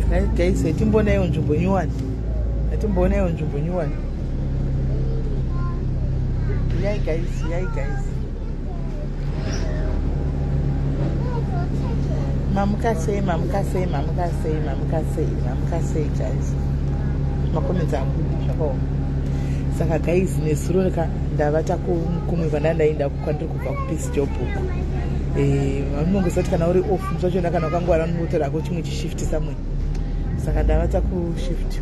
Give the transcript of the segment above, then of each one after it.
Guys, hatimbonaiwo nzvimbo nyuwani, hatimbonaiwo nzvimbo nyuwani. Yai guys, yai guys, mamuka sei? Mamuka sei? Mamuka sei? Mamuka sei? Mamuka sei guys? Macomments abudi, zvakaoma. Saka guys, nezuro ka ndavata kumwe kwandandaenda, kwandiri kubva kupiece job uko. Vanongoziva kuti kana uri off musi wachona, kana ukangwara, unotorako chimwe chishift somewhere. Saka ndavata kushift,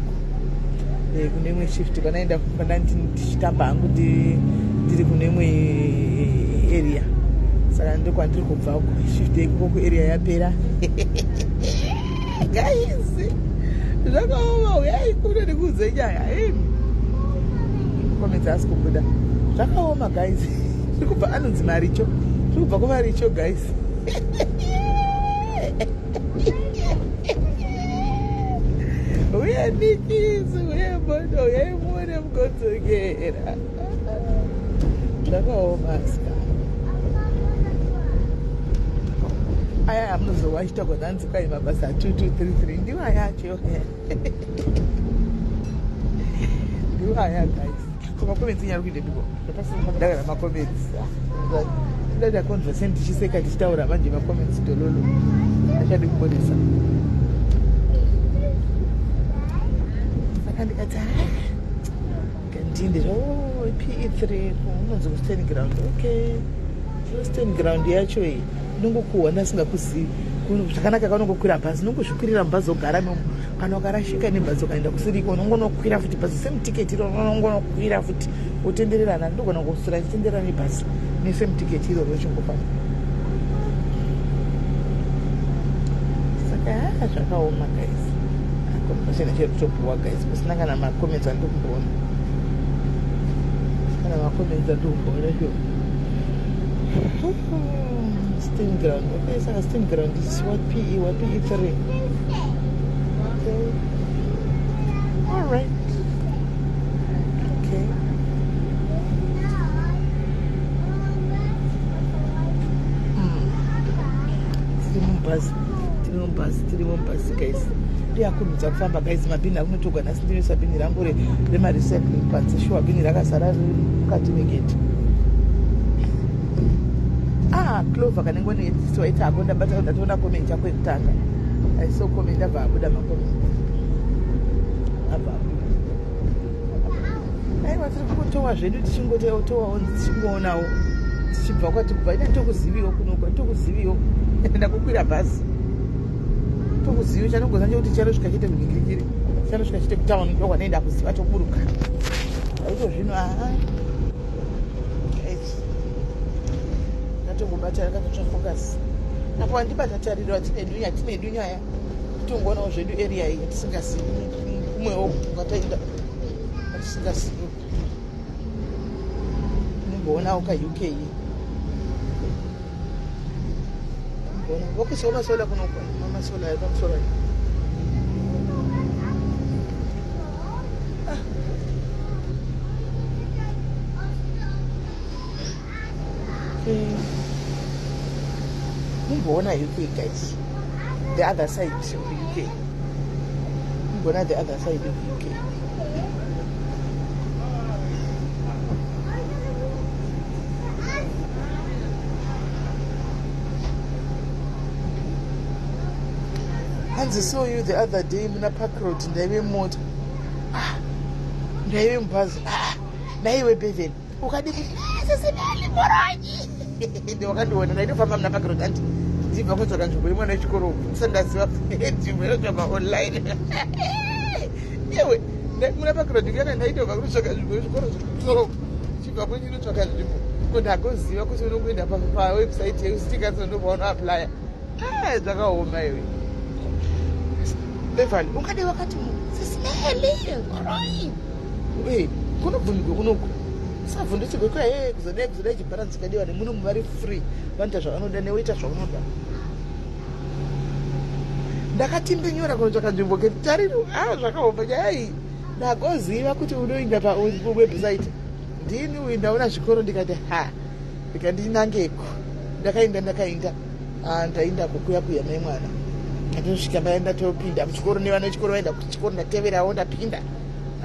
kune imwe shift kwanaenda, kwandandi ndichitamba hangu, ndiri kune imwe area. Saka ndo kwandiri kubva uko. Shift ikoko kuarea yapera guys, zvakaoma. Uyai kuno ndikuudze nyaya. Comments asi kubuda, zvakaoma guys. Tiri kubva, anonzi Maricho, tiri kubva kuMaricho guys. Uye nikisi, uye bodo, uye muone mukodzokera. Zvakaoma ska. Aya amunozowa achitaurwa nanzi kwai mabasa 2 2 3 3, ndiwo aya acho, ndiwo aya guys. Ko macomments inyari kuita ndiko ndakana macomments ndaita conversation tichiseka, tichitaura. Manje macomments dololo, achadi kubudisa. Saka ndikati ndinde PE3 unonzi kuStan Ground. Okay, Stan Ground yacho iyi inongokuhwa ndasingakuzivi zvakanaka. Kanongokwira bhazi, unongozvikwirira mubhazi, ogara nomo. Kana ukarashika nebhazi, ukaenda kusiriko, unongonokwira futi bhazi, same ticket iro, unongonokwira futi wotendererana. Ndogona kusura ndichitenderera nebhazi nesame ticket iroro, chingofamba. Saka ha, zvakaoma guys. Conversation chiri kutopuwa guys, kusina kana macomments andiri kumboona, kana macomments andiri kumboona sure. Stan Ground, okay. Saka Stan Ground is what? PE what? PE3, okay. All right, okay. Tiri mubhazi, tiri mubhazi, tiri mubhazi guys. Ndiyakurumidza kufamba guys. Mabhini akunotogwa nhasi, ndinoisa bhini rangu remarecycling panze. Shuwa, bhini rakazara riri mukati megeti. Ah, Clover kanenge waita ako. Ndabata, ndatoona comment yako yekutanga. I saw comment, abva abuda macomment, abva abuda. Aiwa, tiri kungotowa zvedu, tichingotowawo, tichingoonawo tichibva kwati kubva. Ina tokuziviwo kunoko, tokuziviwo. Ndakukwira bhazi, tokuziviwo. Chanongoza nchekuti chanosvika chete kunyikirikiri, chanosvika chete kutauni, ndokwanoenda kuziva, toburuka. Aito zvino, aha, ndatongobata, yakatotsva focus apo wandibata. Tariro, hatine dunya, hatine dunyaya. Tongoonawo zvedu area iyi tisingazivi kumwewo kwataenda, atisingazivi. Timboonawo kaUK, vokuisawo masolar kunoko, masolar ari pamusoro ayo. Ah. Okay. Mumboona UK guys, the other side of UK. Mumboona the other side of UK. Hanzi saw you the other day muna Park Road. Ndaive mota. Ah, ndaive mubhazi. Ah, naiwe Beven, ukadi sesimeli moronyi ndiwakandiona. Ndaitofamba muna Park Road, anti ndibva kutsvaka nzvimbo yemwana wechikoro uku, ndisati ndaziva nzvimbo inotsvakwa online. Iwe, muna Park Road kana ndaitobva kunotsvaka nzvimbo yezvikoro zvekumusoro, chibva kwenyinotsvaka nzvimbo ko, ndagoziva kuti unongoenda pawebsite yecity council, ndobva unoapplya. Zvakaoma iwe Beverly, ungade wakati sisimeli moroi kunobvumigwe kunoku usavhundutsigwe kwa e kuzodai kuzodai chibharanzi chikadiwa nemuno muvari free, vanoita zvavanoda, newoita zvaunoda. Ndakatimbinyura kunotsvaka nzvimbo ketariro. A, zvakaoma nyaya iyi. Ndagoziva kuti unoinda pawebsite. Ndini uyu, ndaona zvikoro, ndikati ha, ndikandinangeko. Ndakaenda, ndakaenda, ndaenda kukuya kuya mai mwana. Pandosvika paya, ndatopinda muchikoro nevana vechikoro vaenda kuchikoro, ndateverawo, ndapinda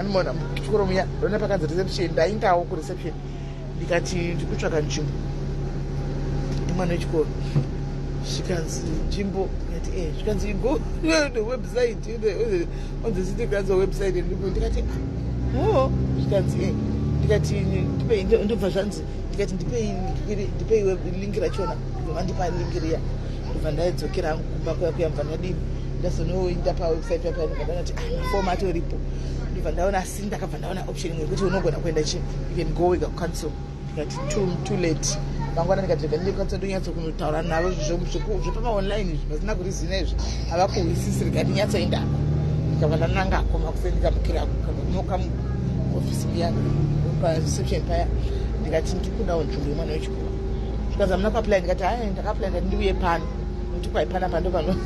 anomaona muchikoro muya, ndona pakanzi reception. Ndaindawo kureception, ndikati ndikutsvaka nzvimbo nemwana wechikoro. Zvikanzi nzvimbo? Ndikati e. Zvikanzi you go the website, on the city council website. Ndikati o. Zvikanzi e. Ndikati ndipei. Ndobva zvanzi, ndikati ndipei, ndipei link rachona. Ndobva vandipa link riya. Ndobva ndaidzokera hangu kumba kuya kuya. Mubva ndadini, ndazonoenda pawebsite papa, ndobva ndaona kuti ah, mafomu atoripo. Ndobva ndaona, asi ndakabva ndaona option imwe yekuti unogona kuenda chi, you can go wega kucouncil. Ndikati too late. Mangwana ndikati rega ndinde kucouncil, ndonyatsokunotaura navo zvepamaonline izvi pasina kurizina izvi, havakuhwisisi. Rega ndinyatsoendako. Ndikabva ndanangako makuseni, ndikamukirako, kanoka muofisi muya pareception paya. Ndikati ndikudawo nzvimbo yemwana wechikoro. Zvikanzi hamuna kuapply? Ndikati hai, ndakaapply, ndati ndiuye pano nokuti kwai panapa ndo pano.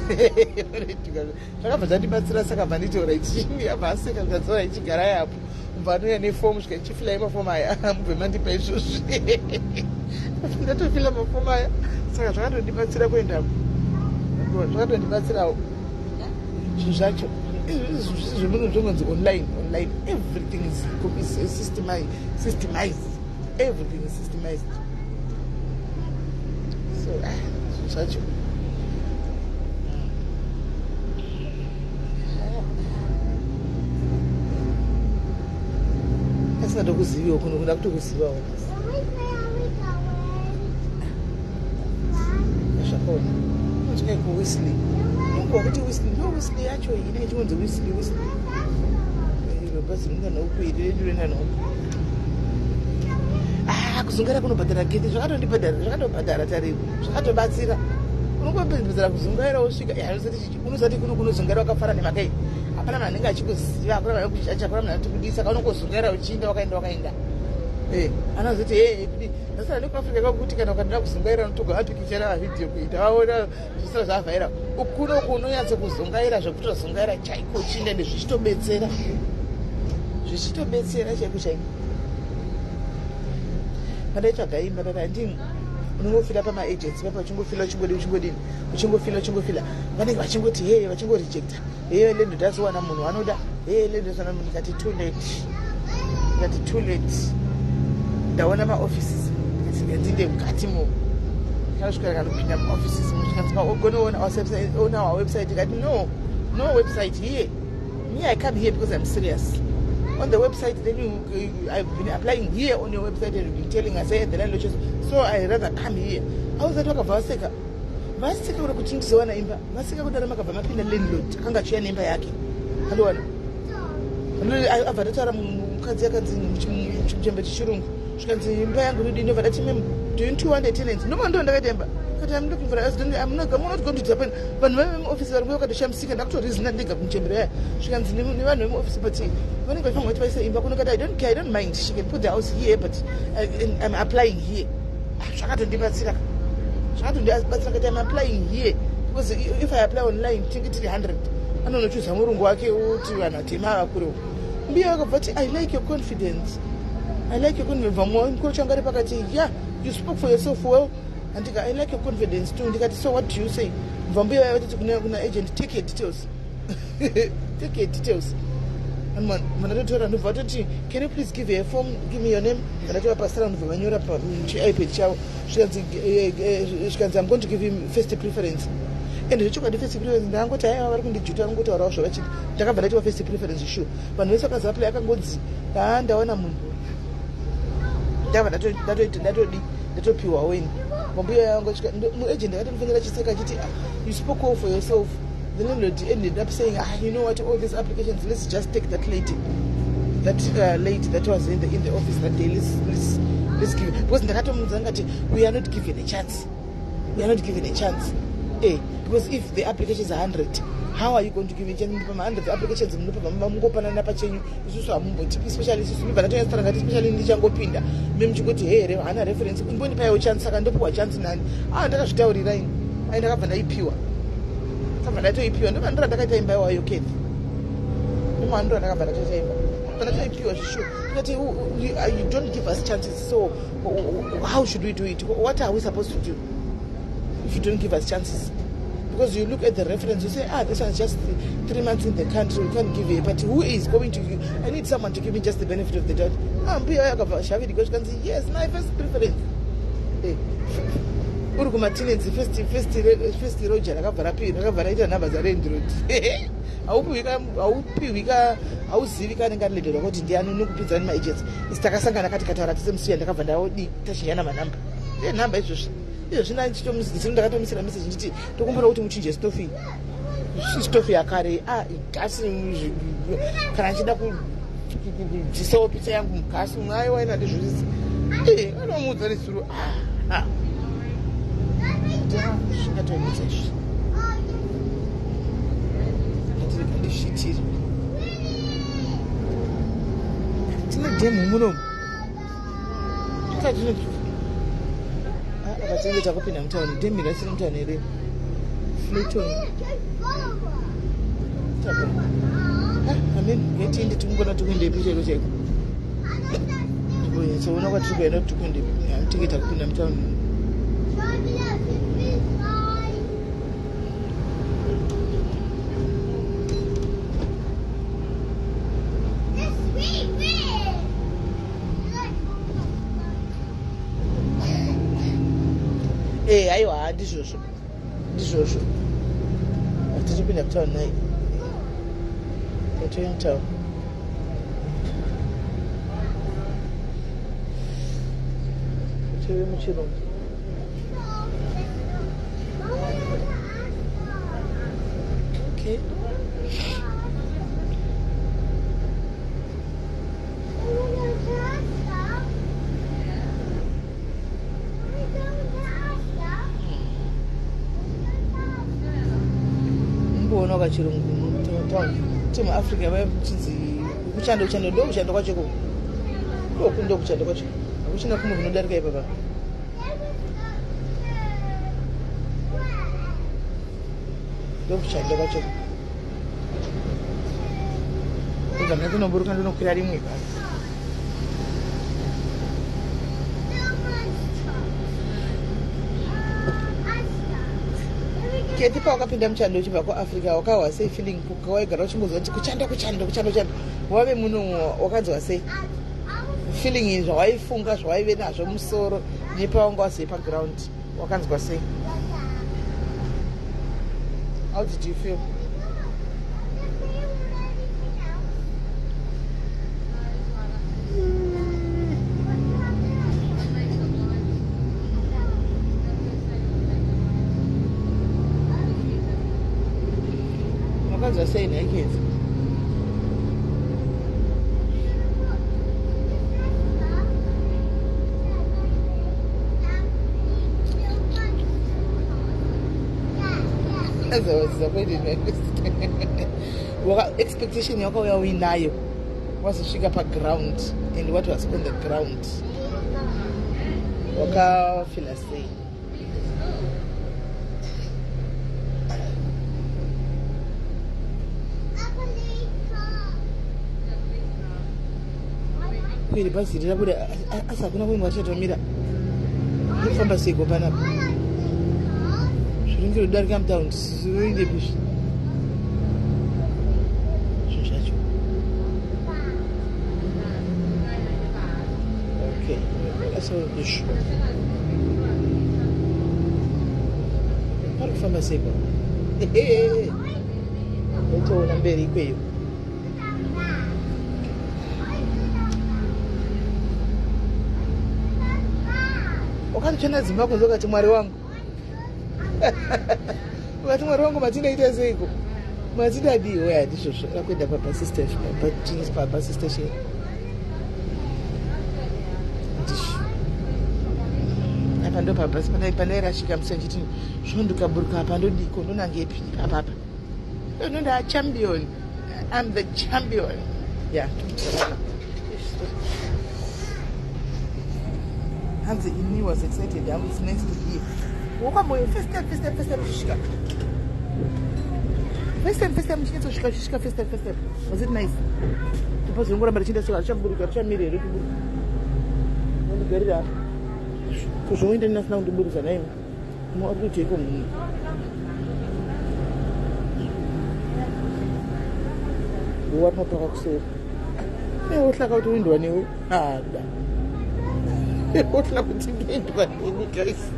Zvakabva zvandibatsira. Saka bva nditi alright, abva aseka. Zvikanzi alright, chigarai apo. Mubva anouya nefomu, svika ichifillai mafomu aya, mubve mandipa izvozvi. Ndatofilla mafomu aya. Saka zvakatondibatsira kuendako, zvakatondibatsirawo zvinhu zvacho zvemunhu zvinonzi online, online everything is systemized, everything is systemized. So ah, zvinhu zvacho. Asingatokuziviwo kuno, kuda kutokuzivawo. Zvakaona unzvika kuWesley, inguva kuti Wesley ndo Wesley yacho inenge ichingonzi Wesley, Wesley. Iro bhazi rinoenda nouku, iri redu roenda nouku. Ah, kuzungaira kunobhadhara gete. Zvakatondibhadhara, zvakatobhadhara tariro, zvakatobatsira. Unongopedzera kuzungaira wosvika. Unozati kuno kunozungaira wakafara nemhaka iyi, hapana munhu anenge achikuziva, hakuna munhu anekujaja, hakuna munhu anotikudii. Saka unongozungaira uchiinda, wakaenda, wakaenda. Anozoti he kudi ndasara nekuAfrica kwakuti kana ukada kuzungaira unotoga mapikicha namavideo kuita vaona zvisina zvavhaira. Kuno kunonyatso kuzungaira zvekutozungaira chaiko uchiinda, ende zvichitobetsera, zvichitobetsera chaiko chaiko. Pandaitsvaga imba papa, handini unongofilla pamaagency papa, uchingofilla, uchingodini, uchingodini, uchingofilla, uchingofilla, vanenge vachingoti heye, vachingorejecta, heye landlord azowana munhu anoda, heye landlord azowana munhu. Ndikati too late, ndikati too late. Ndaona maoffices, ndikati ndinde mukati mo. Ndakasvika, ndikanopinda muoffices, zvikanzi gonoona our website. Ndikati no, no website here. Me, I come here because I'm serious. On the website, then I've been applying here on your website and you've been telling us, hey, the landlord chose, so I rather come here. Auzati vakabva vaseka, vaseka kuda kuti ndizowana imba. Vaseka kudaro, makabva mapinda landlord akanga achiuya neimba yake. Andowana abva ndataura mukadzi akanzi chimuchembe chechirungu. Zvikanzi imba yangu inodii? Ndobva ndati, "Ma'am, do you want a tenant?" Ndoma ndo ndakaita imba kati I'm looking for a husband. I'm not going to disappoint vanhu vave muofisi vari kuuya. Vakatoshamisika. Ndakutorizina ndega kumuchembero yaya. Zvikanzi nevanhu vemuofisi, but vanenge vachifanira kuti vaise imba kuno. Kati I don't care, I don't mind, she can put the house here, but I'm applying here. Ah, zvakatondibatsira, zvakatondibatsira. Kati I'm applying here because if I apply online, tinge tiri 100, anonochuza murungu wake uti vanhu vatema avakurewo. Mbiya vakabva ti, "I like your confidence, I like your confidence." Vamwe mukuru changu ari pakati, "Yeah, you spoke for yourself well." Andika, "I like your confidence too." Ndikati, "So what do you say?" Mva mbuya vaya vatiti kuna agent, "Take your details, take your details." Vandatotora, ndobva vatoti, "Can you please give her a form? Give me your name." Vandatovapasira, ndobva vanyora pachiiPad chavo. Zvikanzi, "I'm going to give him first preference." And zvechokwadi, first preference. Ndangoti haiwa, vari kundijuta, vari zvavachiti. Ndakabva ndaitiwa first preference. Sure, vanhu vese vakazi apply, akangonzi haa, ndaona munhu. Ndabva ndatodi ndatopiwawo ini. Mambuya yangu muagent akatondifonera chiseka achiti, "Ah, you spoke well for yourself." The landlord ended up saying, "Ah, you know what, all these applications, let's just take that lady, that lady that was in the office that day. Let's give." Because ndakatomuudza ngati we are not given a chance, we are not given a chance, because if the applications are 100, how are you going to give a chance? Munopa ma100 applications, munopa mungopanana pachenyu. Isusu hamumbotipi, especially isusu. Ndobva ndatonyatsotaura ngati especially ndichangopinda, me muchingoti here haana reference, imbondipaiwo chance. Saka ndopiwa chance nani? Ah, ndakazvitaurira ini. Ai, ndakabva ndaipiwa, kabva ndatoipiwa. Ndobva ndora ndakaita imba iwayo Kethi, ndomandora ndakabva ndatoita imba, ndatoipiwa zvishuwa. Ndikati you don't give us chances, so how should we do it? What are we supposed to do if you don't give us chances? Because you look at the reference, you say, "Ah, this one's just 3 months in the country, we can't give you." But who is going to, I need someone to give me just the benefit of the doubt. Ah, mbuya yakabva shavidi kosvikanzi, yes, my first preference. Uri kumatenancy, first roja rakabva rakabva raita nhamba dzalandlord. Haupiwi ka, hauzivi kanenge ari landlord wako kuti ndiani unokupinzira nemaagents. Isi takasangana kati kataura tese musiya, ndakabva ndaodi tachinjana manhamba namba izvozvi izvozvi nandichitomusiro ndakatomisira message nditi tokumbira kuti muchinje stofi, stofi yakare. Ah, gasi kana nchida kudzisawo pizza yangu mugasi, aiwa, ina ndizvozvisi anomuudza nesuru zvingatomuudza izvi ndizviitire. Tine dhemu munomu. Akatinge takupinda mutauni, dhemu rasiri mutauni here? Fleeton. Amen. Ngetinde tikungona tikuendepi chaiko chaiko? Tsoona kwatiri kuenda kuti tikuendepi. Tinge takupinda mutauni. Aiwa, ndizvozvo, ndizvozvo. Tichipinda mutauni nai, tatouya mutauni. Tove muchirungu. Okay. Mboona kachirungu ti muAfrica vachinzi kuchando, kuchando ndo kuchando kwacho ikoko, ndo kuchando kwacho, hakuchina kumwe kunodarika ipapa. Ndo kuchando kwacho. Ndobva ndatonoburuka, ndinokwira rimwe basi. Keti, pawakapinda muchando uchibva kuAfrica, wakahwa sei feeling? Waigara uchingoziva kuti kuchando, kuchando, kuchando, kuchando. Wave muno, wakanzwa sei feeling? Zvawaifunga, zvawaive nazvo musoro, nepawanga wazoi paground, wakanzwa sei? How did you feel? Wakanzwa sei nhaikezi? As I was disappointed, my first expectation yakauya uinayo, wazosvika paground and what was on the ground, wakafila sei? Kwiri bhazi rirabuda, asi hakuna kuimwa tichatomira. Rikufamba seiko panapa? Zviringi rodarika mutaundi, zviroindepi zvinhu zvacho? Okay, so izvo pari kufamba seiko? Toona mberi ikweyo. Wakatochena dzimba kunze, ukati, "Mwari wangu," ukati, "Mwari wangu, matinoita seiko? Matidadii?" Oya, ndizvozvo, rakuenda pabus station. Ndizvo, apa ndo pabhasi pandairashika musi nchiti zvino ndikaburuka apa ndodiko, ndonangepi apapa? Ndonda champion. I'm the champion. Yeah, hanzi ini was excited. It's nice to hear. Wakamboyo first time, first time, first time uchisvika, first time, first time uchinyatsosvika, uchisvika first time, first time, was it nice? Bhazi ringoramba richienda saka richaburuka, richamira here kuburuka? Nondigarira apa kuzvoenda ndinasina kundiburusa naimi. Ari kuiteiko munhu? Ndowarinopaka kuseri. Newohlaka kuti uindwa newe. Hada. Wohla kuti ndoindwa neni guys.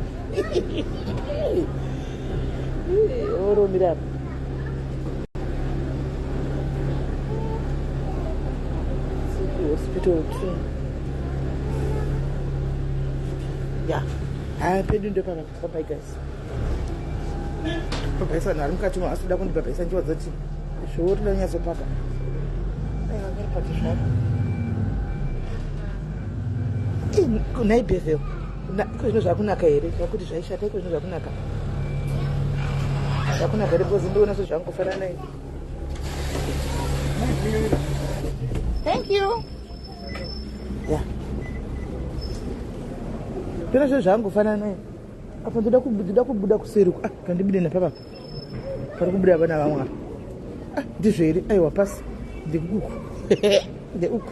Oromira apa. City Hospital 2. Yeah. Ha pedu ndopapa. Bye bye guys. Bhabhaisa vanhu vari mukati umo asi kuda kundibhabhaisa ndichivaudza kuti zvouri ndonyatsopaka. Aiwa ngaripake zvaro. Nhai Bevel, iko zvino zvakunaka here? Vakuti zvaishata iko zvino zvakunaka. Zvakunaka here because ndiona sezvangofanana izvi. Thank you. Yeah. Ndona zvo zvangofanana izvi. Apa ndoda kubuda kubuda kuseri uku. Ah, kandibude napapa. Pari kubuda vana vamwe apa. Ah, ndizvo here? Aiwa pasi. Ndekuku. Ndeuku.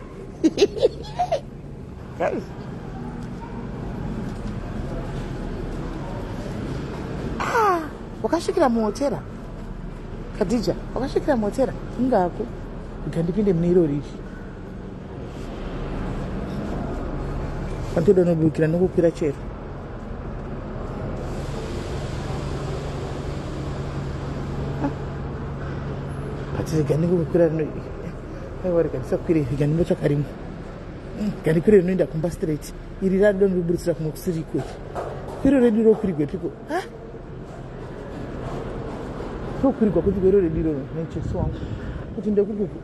Guys. Ah, wakasvikira muhotera. Khadija, wakasvikira muhotera. Ingako. Ngandipinde mune iro riri. Pantoda unobukira nokukwira chero. Ah. But rega ndingokwira rino. Aiwa rega ndisakwire rega ndimbotsvaka rimwe. Rega ndikwire rinoenda kumba straight. Iri rado ndiriburitsira kumwe kusiri iko. Kwiro redu rokwirigwepiko? Ah. Rokwirigwa kupiko iro redu iroro necheso wangu. Kuti ndekukuku.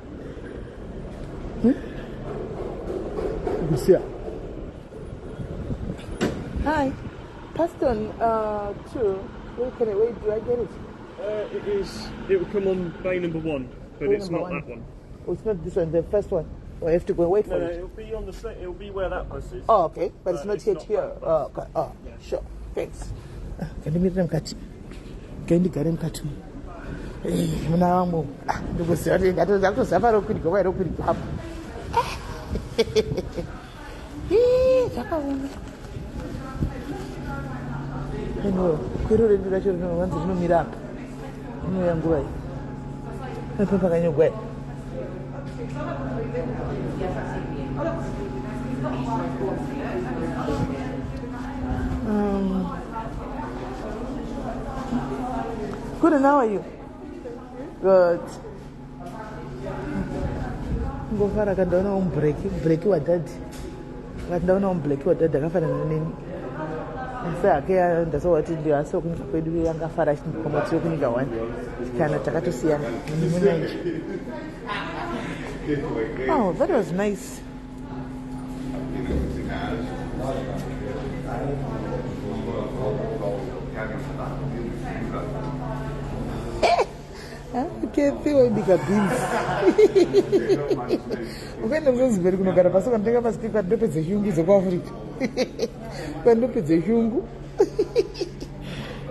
Kusiya. Hi. Paston 2. Where do I get it? It is. It will come on bay number 1, but Bay it's number not one. that one. Oh, it's not this one, the first one. Oh, I have to go wait for No, it. it'll be on the same. It'll be where that bus is. Oh, okay. But it's not it's yet not here. that bus. Oh, okay. Oh, Yeah. sure. Thanks. Kandimirira mukati. Kandigare mukati. Muna vamwe. Ah, ndikuziva kuti ndatoziva parokwirigwa kwai rokwirigwa apo. Zvakaoma. Ino kwiro redu racho rinowanzi rinomira apa. Rinouya nguva iyi. Apa pakanyogwa iyi. Good, and how are you? Good. Ngofara kandaona umbreki, breki wadaddy. Kandaona umbreki wadaddy akafanana neni. Asi hake ndasowati ndiyo asi wekunyika kwedu angafara achindipomotsi wekunyika one. Kana takatosiyana munaiji. Oh, that was nice. Kethi waibika beans. Ukaenda kuZanzibar kunogara pasi ukanotenga masitiku andopedza shungu dzekuAfrica. Kwandopedza shungu.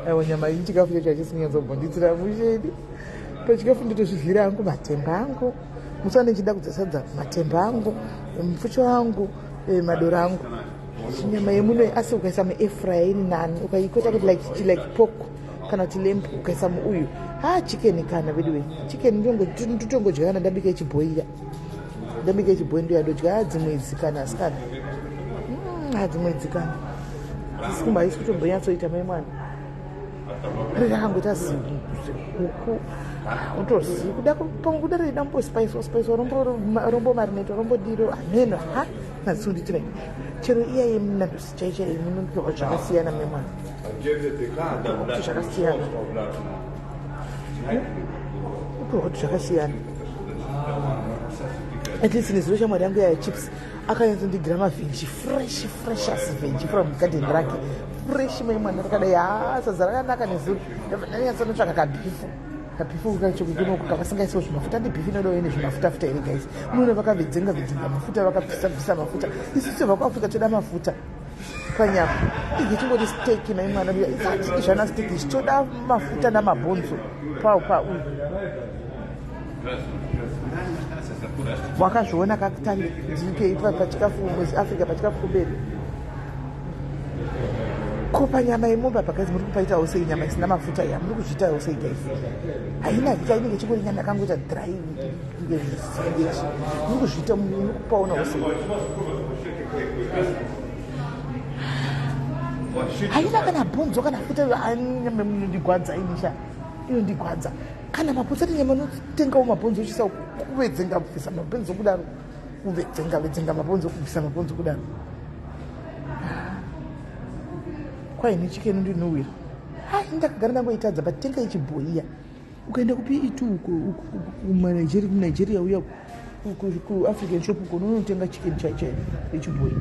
Aiwa nyama iyi chikafu chacho hachisi kunyatsobonditsira musheni. Pachikafu ndotozvidyira hangu matemba angu. Musi wandichida kudya sadza matemba angu, mupfucho wangu, madora angu. Nyama yemuno asi ukaisa muair fryer iri nani ukaikota kuti like pork kana kuti lamb ukaisa muuyu. Ha, chicken kana veduwe. Chicken ndotongodya kana ndabika ichibhoira. Ndabika ichibhoira ndo yandodya dzimwe idzi kana asikana. Dzimwe idzi kana. Isikumba haisi kutombonyatsoita mai mwana. Rakangoita zikuku. Utozivi kuda pamwe kuda reida mbospice spice rombo marinate rombo diro hameno ha nazisunditira chero iya yemunandosi chai chai munobikwa zvakasiyana mai mwana. Kuti zvakasiyana. Upiwa kuti zvakasiyana. At least nezuro shamwari yangu yaya chips akanyatsondigira maveggie fresh fresh as veggie from garden rake fresh mai mwana rakadai. Ha, sadza rakanaka nezuro. Ndanyatsonotsvaka kabeef kabeef kacho kunoku kavasingaisiwo zvimafuta. Andi beef inodawo ine zvimafuta-futa here guys? Munoona vakavedzenga vedzenga mafuta, vakabvisa bvisa mafuta. Isu tobva kuAfrica toda mafuta panyama. Ige chingoti steak mai mwana isati zvana steak izvi toda mafuta namabhonzo pau pauyu. Wakazviona kakutari ndipei pachikafu muAfrica pachikafu kumberi. Ko panyama yemombe apa guys muri kupaitawo sei nyama isina mafuta iya muri kuzviitawo sei guys? Haina vita inenge ichingori nyama yakangoita dry kunge zvisingechi. Muri kuzviita muri kupaonawo sei? Haina kana bhonzo kana futa nyama inondigwadza ini sha. Inondigwadza. Kana maputsa nyama unotengawo mabhonzo uchisa kuvedzenga kubvisa mabhonzo kudaro. Kuvedzenga vedzenga mabhonzo kubvisa mabhonzo kudaro. Kwaine chicken ndinhuwira. Hai ndakagara ndangoitadza but tenga ichibhoiya. Ukaenda kupi itu uko kuManigeria kuNigeria uya kuAfrican shop uko unonotenga chicken chai chai yechibhoyi.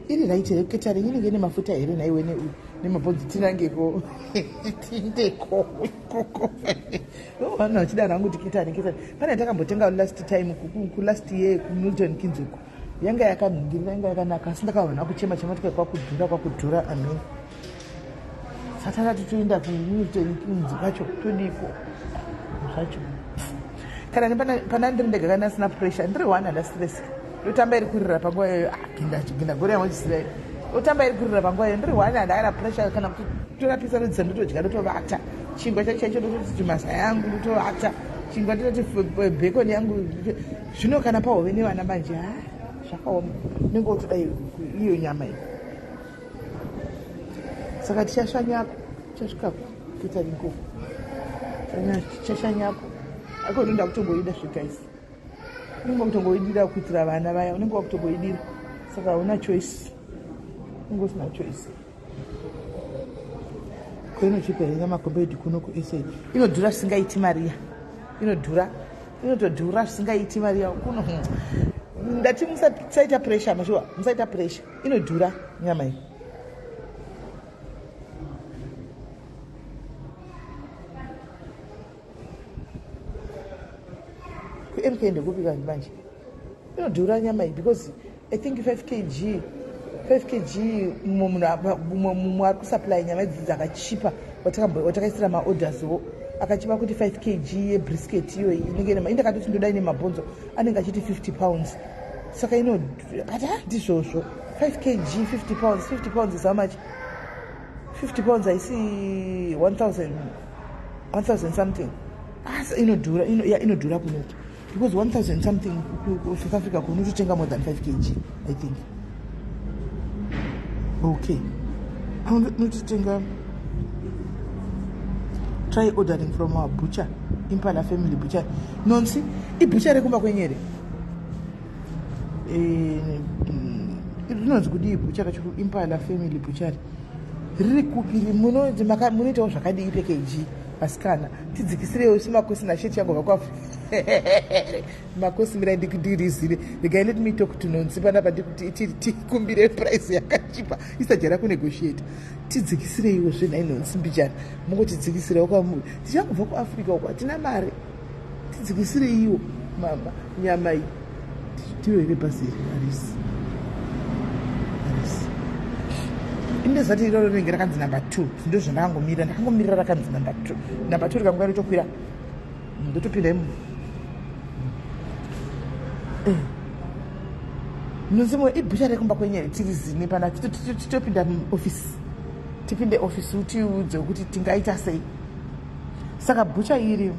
Iri right here catering inenge ine mafuta here nhaiwe nemabhonzo tinangeko tindeko ikoko. Vanhu vachida hangu kuti catering catering. Pane yatakambotenga last time kulast year kuMilton Keynes uko. Yanga yakanhingirira yanga yakanaka asi ndakaona kuchema chema tikai kwakudhura kwakudhura amen. Saka takati toenda kuMilton Keynes kwacho todiko zvacho. Kana pana ndiri ndega kana asina pressure ndiri one handa stress. Ndotamba iri kurira panguva iyoyo ginda ginda gore yamwechisira iyo. Ndotamba iri kurira panguva iyoyo ndiri one handa kana pressure kana kutora pisa rodzisa ndotodya ndotovata. Chingwa chacho chaicho ndototi masa yangu ndotovata. Chingwa ndototi bacon yangu. Zvino kana pahove nevana manje ha zvakaoma. Unenge wotoda iyo nyama iyi. Saka tichashanyako tichasvikako catering ikoko. Tichashanyako. Akoni ndakutongoida zve guys. Unenge wakutongoidira kuitira vana vaya unenge wakutongoidira. Saka hauna choice. Unenge usina choice. Ko inochipa here nyama compared kuno kuSA? Inodhura zvisingaiti Maria. Inodhura. Inotodhura zvisingaiti Maria kuno. Ndati musaita pressure mashuwa. Musaita pressure. Inodhura nyama iyi. KuMK ndekupi kanji manje? Inodhura nyama iyi because I think 5 kg 5 kg mumwe ari kusupply nyama idzi dzakachipa watakaisira maorders wo akachipa kuti 5 kg yebrisket iyoyi inenge ine indakatoti ndoda ine mabhonzo anenge achiti 50 pounds saka ino but ha ndizvozvo 5 kg 50 pounds 50 pounds is how much 50 pounds haisi 1000 1000 something asi inodhura inodhura kunoku because 1000 something kuSouth Africa kunototenga more than 5 kg I think. Okay, unototenga. Try ordering from our butcher, Impala Family Butcher. Nonsi ibutcher rekumba kwenyere rinonzi kudii butcher racho? Impala Family Butcher riri kupi? Munoitawo zvakadii pkg vasikana? Tidzikisirewo simakosi nasheti yangobva kuAfrica makosi. Mirai ndirizive regai. Let me talk to Nonsi panapa ndikuti tikumbire price yakachipa isajara kunegotiate. Tidzikisireiwo zvenhai Nonsi mbijana, mungotidzikisirewo kwamuri tichangobva kuAfrica uko hatina mari. Tidzikisireiwo mama nyama iyi. Tiro here bhazi iri? Harisi, harisi. Indezati iroro rinenge rakanzi number 2. Ndo zvandakangomirira, ndakangomirira rakanzi number 2, number 2 rikanguva ritokwira ndotopinda imo. Nonzimo ibhucha rekumba kwenyere tiri zine pana titopinda muofisi, tipinde ofisi utiudze kuti tingaita sei. Saka bhucha iri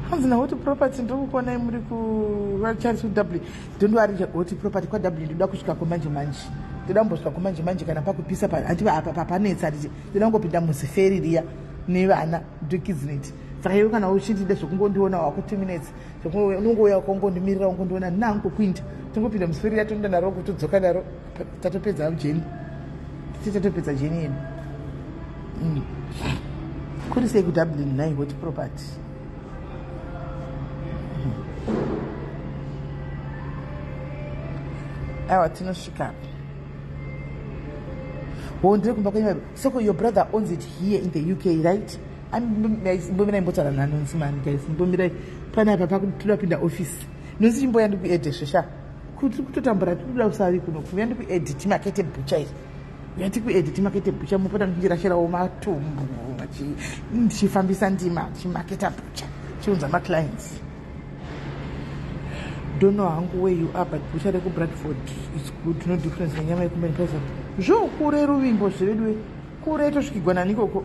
hanzi naHoti Property ndiri kukuonai muri kuCharles kuW. Don't worry, Hoti Property kwaW ndoda kusvika kumanje manje, ndoda kumbosvika kumanje manje kana pakupisa handi apa panetsa riti ndoda kungopinda muziferi riya nevana ndokidsnet. Saka iwe kana uchindida zvekungondiona wako 2 minutes unongouya ukangondimirira ungondiona ndinangokuinda tongopinda muziferi riya toenda naro kutodzoka naro tatopedza journey titi tatopedza journey yedu. Kuri sei kuDublin nai Hot Property? Aiwa tinosvika ho ndiri kumba kwenyu. Soko your brother owns it here in the UK, right? Mbomirai mbotaura naNonsi mani guys, mbomirai panapa pakutoda pinda office. Nonsi chimboya ndikuedhe svesha kuti kutotambura tikuda usavi kuno kuya ndikuedhe timakete bhucha iri uya tikuedhe timakete bhucha mupota muchindirashirawo matumbu ndichifambisa ndima tichimaketa bhucha chiunza maclients. Don't know hangu where you are, but butcher rekuBradford is good, no difference nenyama yekumbeni pesa. Zvokure Ruvimbo zvevedu kure tosvikigwa nanikoko.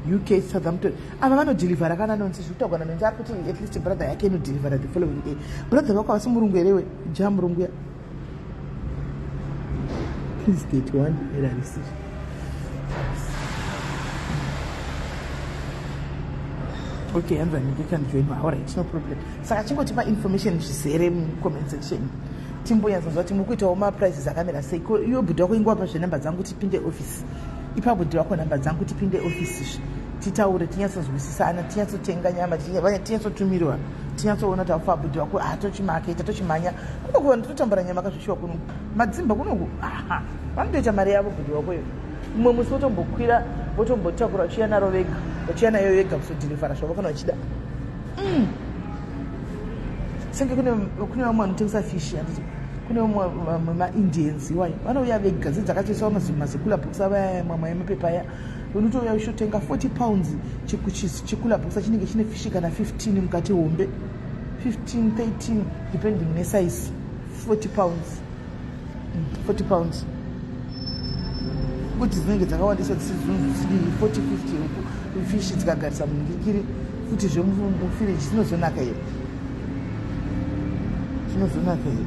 UK Southampton. Ava vanodhilivhara kana nonzi zvekutaurwa nanonzi ari kuti at least brother yake inodhilivhara the following day. Brother vako havasi murungu here we? Ja murungu ya. Please get one erarisi. Okay, hanzi anenge can join my all right, no problem. Saka chingotipa information zvizere mucomment section. Timbonyatsonzwa kuti muri kuitawo maprices akamira sei. Ko iwe bhudhi wako ingowapa zvenhamba dzangu tipinde office. Ipa bhudhi wako nhamba dzangu tipinde office zve. Titaure tinyatsonzwisisana, tinyatsotenga nyama, tinyatsotumirwa, tinyatsoona kuti afa bhudhi wako tochimaketa tochimhanya. Kunoku vanhu totambura nyama kazvishuwa kunoku. Madzimba kunoku. Aha. Vanotoita mari yavo bhudhi wako iyo. Mumwe musi votombokwira votombotakura vachiuya naro vega, vachiuya nayo vega kuzodhilivhara zvavo kana vachida. Senge kune vamwe vanotengesa fish handiti kune vamwe maIndians iwayo vanouya vega dzi dzakatoiswa mazikula box ava mamwe emapepa aya unotouya uchotenga 40 pounds chikula box chinenge chine fish kana 15 mukati hombe 15 13 depending nesize 40 pounds 40 pounds kuti dzinenge dzakawandisa dzisizunzu dzidii 40 50 fish dzikagarisa munhikiri futi zvemufiriji dzinozonaka here zvinozonaka here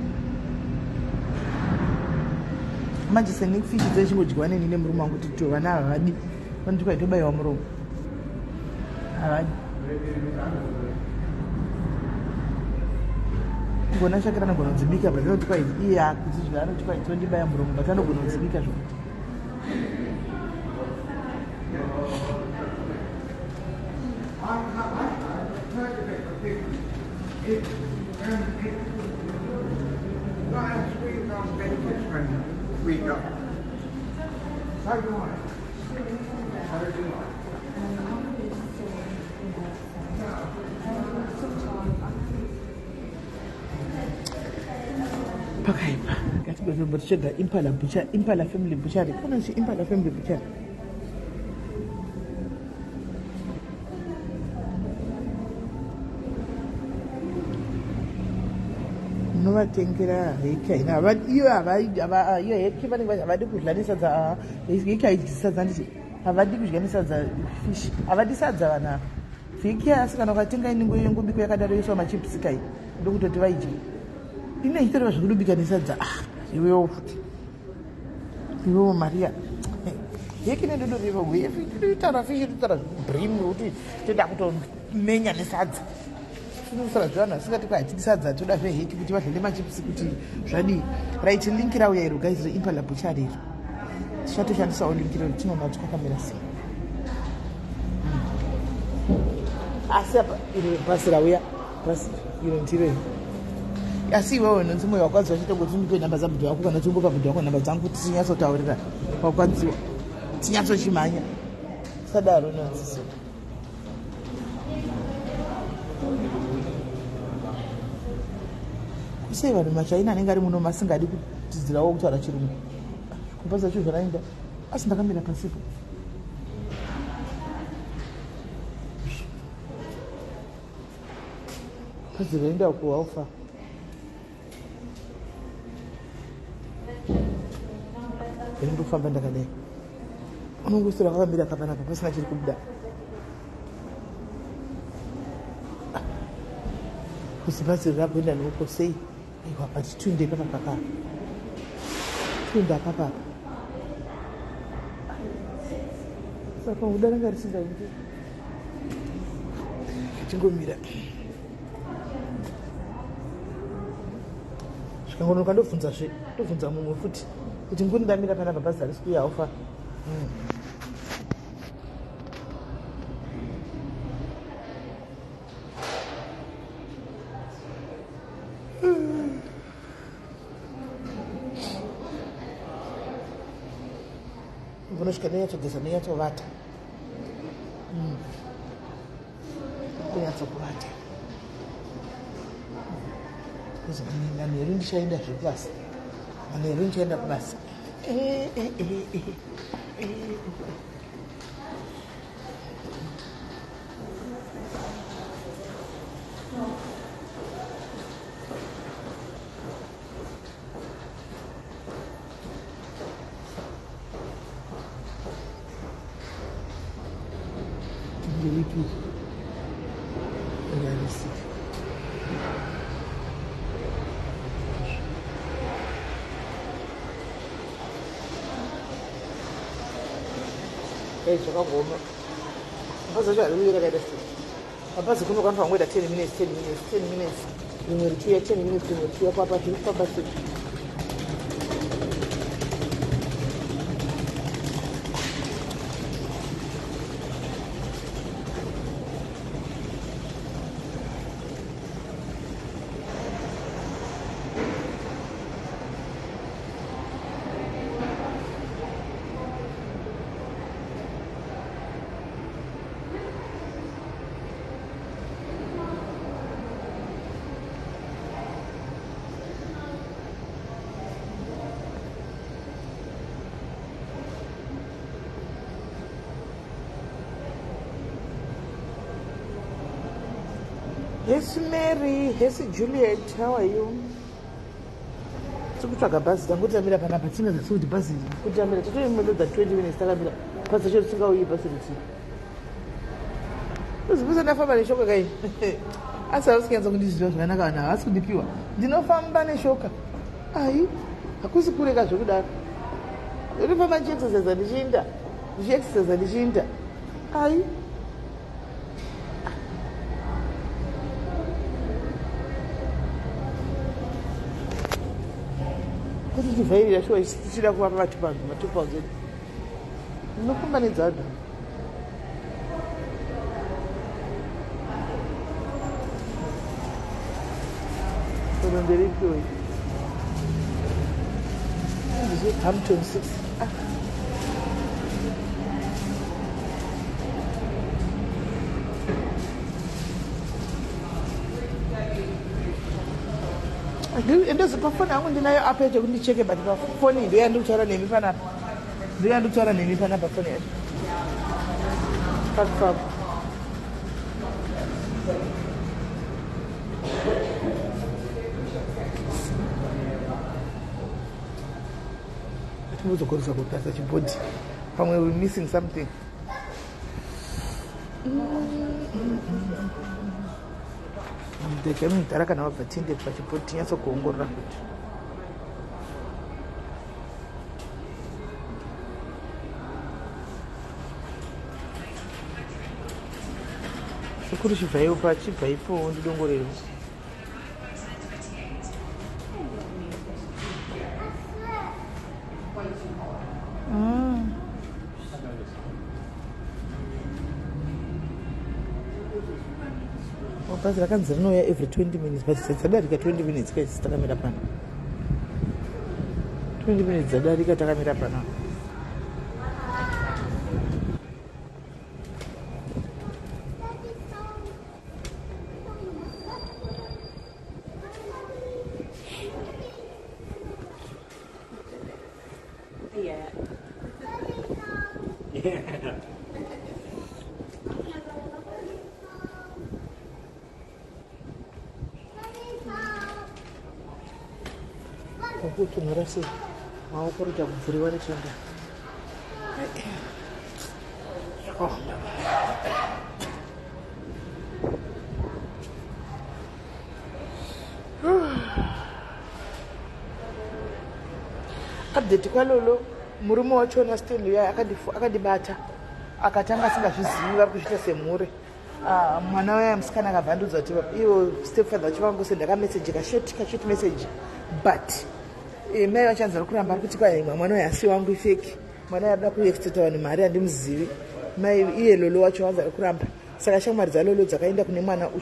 manje seni fish dzechingodyiwa neni nemurume wangu kuti to vana havadi vanoti kwaitobaiwa muromo havadi gona shakira anogona kudzibika but anoti kwai iye akudzidya anoti kwai tondibaya muromo but anogona kudzibika zvokuti Last week on Baker's when we got. So do I. So do I. Pakaipa ngatibetombo tichega Impala Butcher, Impala Family Butchery. Kunonzi Impala Family Butchery. Munovatengera heki haina iyo iyo heki vanenge havadi kudya nesadza. Heki haidyi sadza handiti havadi kudya nesadza fish havadi sadza vanhu ava heki asi kana ukatenga inenge yengobiko yakadaro yoiswa machips kai ndokutoti vaidye ine ichitoreva zvekudubika nesadza. Ah, iwewo futi iwewo Maria heki nedodorivo totaura fish totaura brim kuti toda kutomenya nesadza tinosara zvevanhu vasingati kwa hatidi sadza toda zveheki kuti vadye nemachips kuti zvadii. Right, link rauya iro guys reImpala Butchery iro tichatoshandisawo link rero tinoona kuti kwakamira sei. Asi apa iro bhasi rauya bhasi iro ndiro iro asi iwewe nonzi mwoyo wakwadziwa chitongoti ndipe nhamba dzabhudhi wako kana tingopa bhudhi wako nhamba dzangu kuti tinyatsotaurira wakwadziwa tinyatsochimhanya sadaro nonziso kusei vanhu machaina anenge ari muno masingadi kutidzirawo kutaura chirungu kumba zacho zvaraenda asi ndakamira pasipo bhazi raenda kuhaufa ndofamba ndakadai unongosira kwakamira kapanapa pasina chiri kubuda kuzi bhazi rakuenda neuko sei aiwa pati tunde papa papa tunda papapa saka uda ranga risingaendi chingomira zvikangonoka ndobvunzazve ndobvunza mumwe futi kuti nguni ndamira panapa bhazi harisi kuuya haufa. Unosvika ndonyatsogeza ndonyatsovata ndonyatsokuvata manheru ndichaenda zvekubasa manheru ndichaenda kubasa. Nderipi realistic? Ei, zvakagoma. Mabhazi acho ari uye rakaita sei? Mabhazi kuno kanofanira kungoita 10 minutes, 10 minutes, 10 minutes. Rimwe richiuya 10 minutes, rimwe richiuya papa, zviri kufamba sei? Hesi Mary, hesi Juliet, how are you? Tiri kutsvaga bhazi, tangotamira panapa, tingazivi kuti bhazi kutamira tatoimedza 20 minutes takamira bhazi racho risingauyi bhazi riti uzivisa ndafamba neshoka kai asi havasi kunyatsa kundiziva zvakanaka vanhu havasi kundipiwa ndinofamba neshoka ai hakusi kureka zvekudaro ndinofamba ndichiexercisa ndichiinda ndichiexercisa ndichiinda ai kuti chivhairira shuwa tichida kuvapa matupanzi matupanzi edu ndinofamba nedzadha oro nderipioi Hampton 6 ah. Ndozi pafoni yangu ndinayo app yacho kuti ndicheke but pafoni ndo yandikutaura nemi panapa ndo yandikutaura nemi panapa foni yacho pakufamba timbozogoresa kutarisa chibhodhi pamwe we missing something. Ndege mudhara kana wabva tiende pachibhodhi tinyatso kuongorora kuti sekuru chibvaiwo pachibvaipowo ndidongorerwo. Bhazi rakanzi rinouya every 20 minutes but dzadarika 20 minutes kaisi takamira pano 20 minutes dzadarika takamira pano. Kutonhora sei maoko rega kubvuriwa nechanda. Zvakaoma. Update kwalolo murume wachona Stanley uya akandibata akatanga asingazvizivi vari kuzviita semhure. Ah, mwana waya musikana akabva andiudza kuti ivo stepfather vacho vangosenda kameseji kashort kashort message but mai vachanzi vari kuramba ari kuti kwai mwana uyu asi wangu ifeki mwana uyu arikuda kuexteta vanhu mari handimuzivi mai iye lolo wacho vanzi ari kuramba saka shamwari dzalolo dzakaenda kune mwana uyu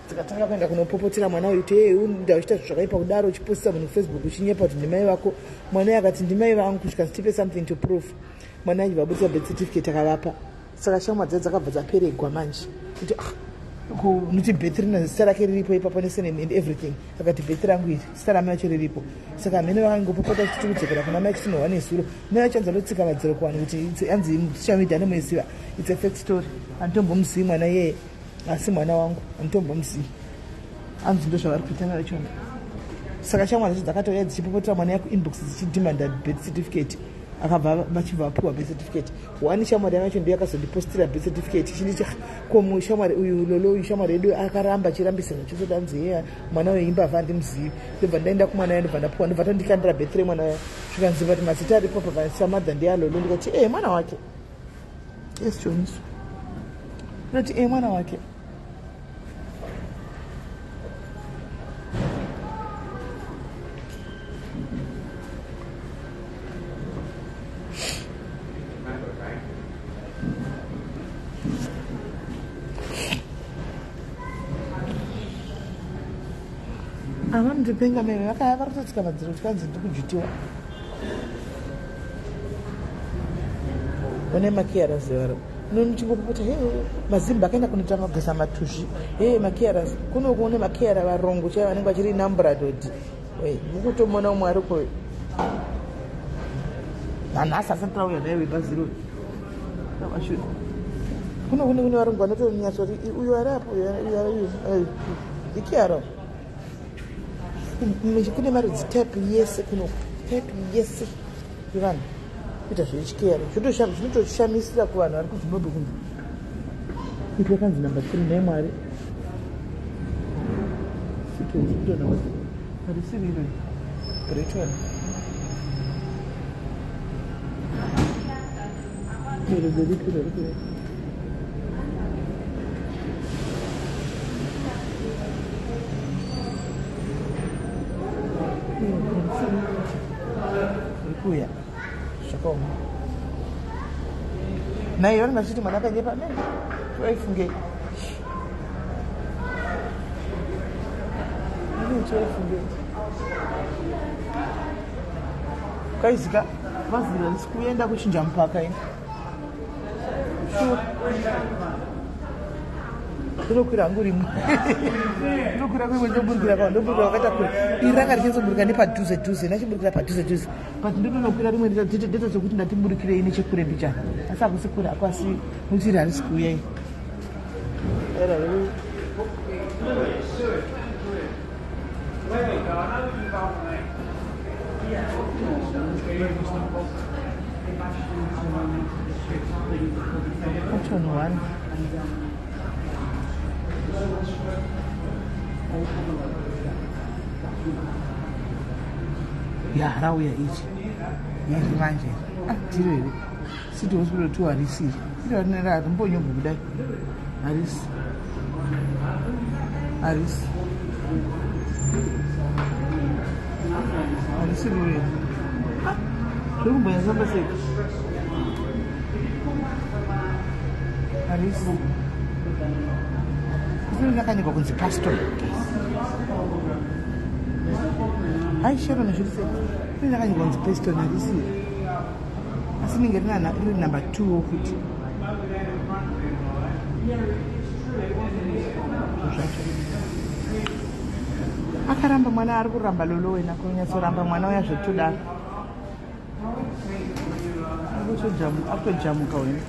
dzikatanga kuenda kunopopotera mwana uyu kuti hey unda uchiita zvinhu zvakaipa kudaro uchipostisa munhu kufacebook uchinyepa kuti ndimai vako mwana uyu akati ndimai vangu kusvika tipe something to prove mwana achibva abudisa birth certificate akavapa saka shamwari dzacho dzakabva dzaperegwa manje kuti ah nokuti birth rina zita rake riripo ipapo nesurname and everything akati birth rangu iri zita ramai vacho riripo saka hamene vakangopopota kuti tiri kudzokera kuna mai tinohwa nezuro mai vacho anzi vanotsika madziro kuvanhu kuti anzi social media anomuziva it's a fake story handitombomuzivi mwana iyeye asi mwana wangu handitombomuzivi anzi ndo zvavari kuita mai vachona saka shamwari dzacho dzakatouya dzichipopotera mwana yakuinbox dzichidemanda birth certificate. Akabva vachibva vapiwa birth certificate. One shamwari yamacho ndiyo yakazondipostira birth certificate ichinditi ko shamwari uyu lolo uyu shamwari yedu akaramba achirambisa zvachose danzi heya mwana uyu imbavha handimuzivi. Ndobva ndaenda kumwana uya ndobva ndapiwa ndobva tondikandira birth remwana uya zvikanzi but mazita aripo pa samadha ndeyalolo ndikati e mwana wake. Yes Jones. Ndoti e mwana wake. Avanondipenga mene vakaya vari kutotsika madziro kuti kanzi ndiri kujutiwa. One makiara zivaro nomuchingopopota he mazimba akaenda kunoita mageza matuzvi he makiara kuno kuone makiara varongo chaivo vanenge vachiri nambradodi mukutomona umwe ari koyo nanhasi asati rauya naye webhaziro amashure kuno kune kune varungu vanotonyatsoti uyo ari apo uyo ari uyo ikiara kune marudzi type yese kuno type yese yevanhu kuita zvechikero zvinotoshamisira kuvanhu vari kuzimbabwe kunzi kuti vakanzi number three nhai mwari sitohospital number three harisiri iro great one iro nderipi iro rikuya rikuya zvakaoma naiye vanenge vachiti mwana akanyepa ne toifungei toifungei kaizika vazira risi kuenda kuchinja mupaka ini sure ndinokwira hangu rimwe ndinokwira kuimwe ndoburukira kwa ndoburukira kwakaita kure iri ranga richinzoburuka nepadhuze dhuze ndachiburukira padhuze dhuze but ndotonokwira rimwe ndoita sekuti ndatiburukirei nechekure mbichana asi hakusi kure hako asi nokuti iri harisi kuuya iri Option one. Ya rauya ichi yairi manje ah, ndiro here city hospital two harisi iri iro harimbonyobwi kudai harisi harisi harisi riro here ah, zviri kumbonyasamba sei harisi iri rakanyorwa kunzi pastor hai sharon zviri sei iri rakanyorwa kunzi pastor harisi asi rinenge riri number two wokuti zvacho akaramba mwana ari kuramba lolo wena kunyatsoramba mwana uya zvekutodaro akutojamuka wena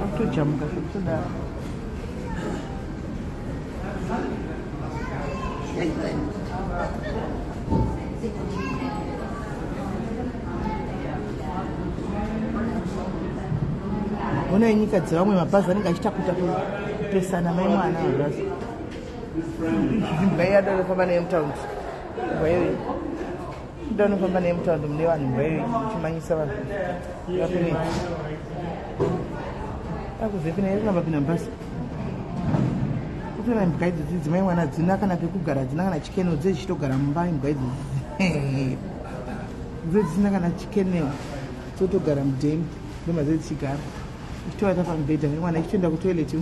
akutojamuka zvekutodaro Honai nyika dzevamwe mabhazi anenge achitakuta kupesana mai mwana mabhazi. Imbwa iya ndoinofamba nayo mutaundi. Imbwa iyoyi. Ndoinofamba nayo mutaundi mune vanhu imbwa iyoyi ichimanyisa vanhu. Yakunei. Akubvepi nayo rinamba pinda mubhazi. Kutoona imbwa idzodzi dzimai mwana dzina kana pekugara dzina kana chikenel dzedzichitogara mumba imbwa idzodzi. Dzedzisina kana chikenel dzotogara mudheni. Ndomazve dzichigara ichitovata pamubhedha nemwana ichitoenda kutoilet.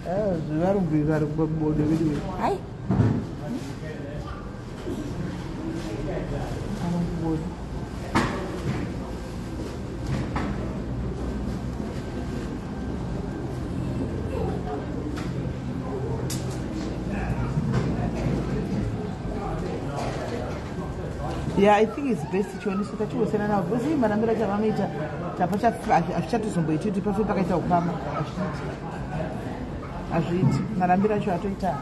Ah, zvevarungu izvi vari kubodo vedu vedu. Hai. Varungu bodo. Yeah, I think it's best chioniso tachingosiyana navo because ii marambiro acho avanoita tapa hazvichatozomboiti kuti pafe pakaita ukama hazviiti hazviiti marambiro acho atoita.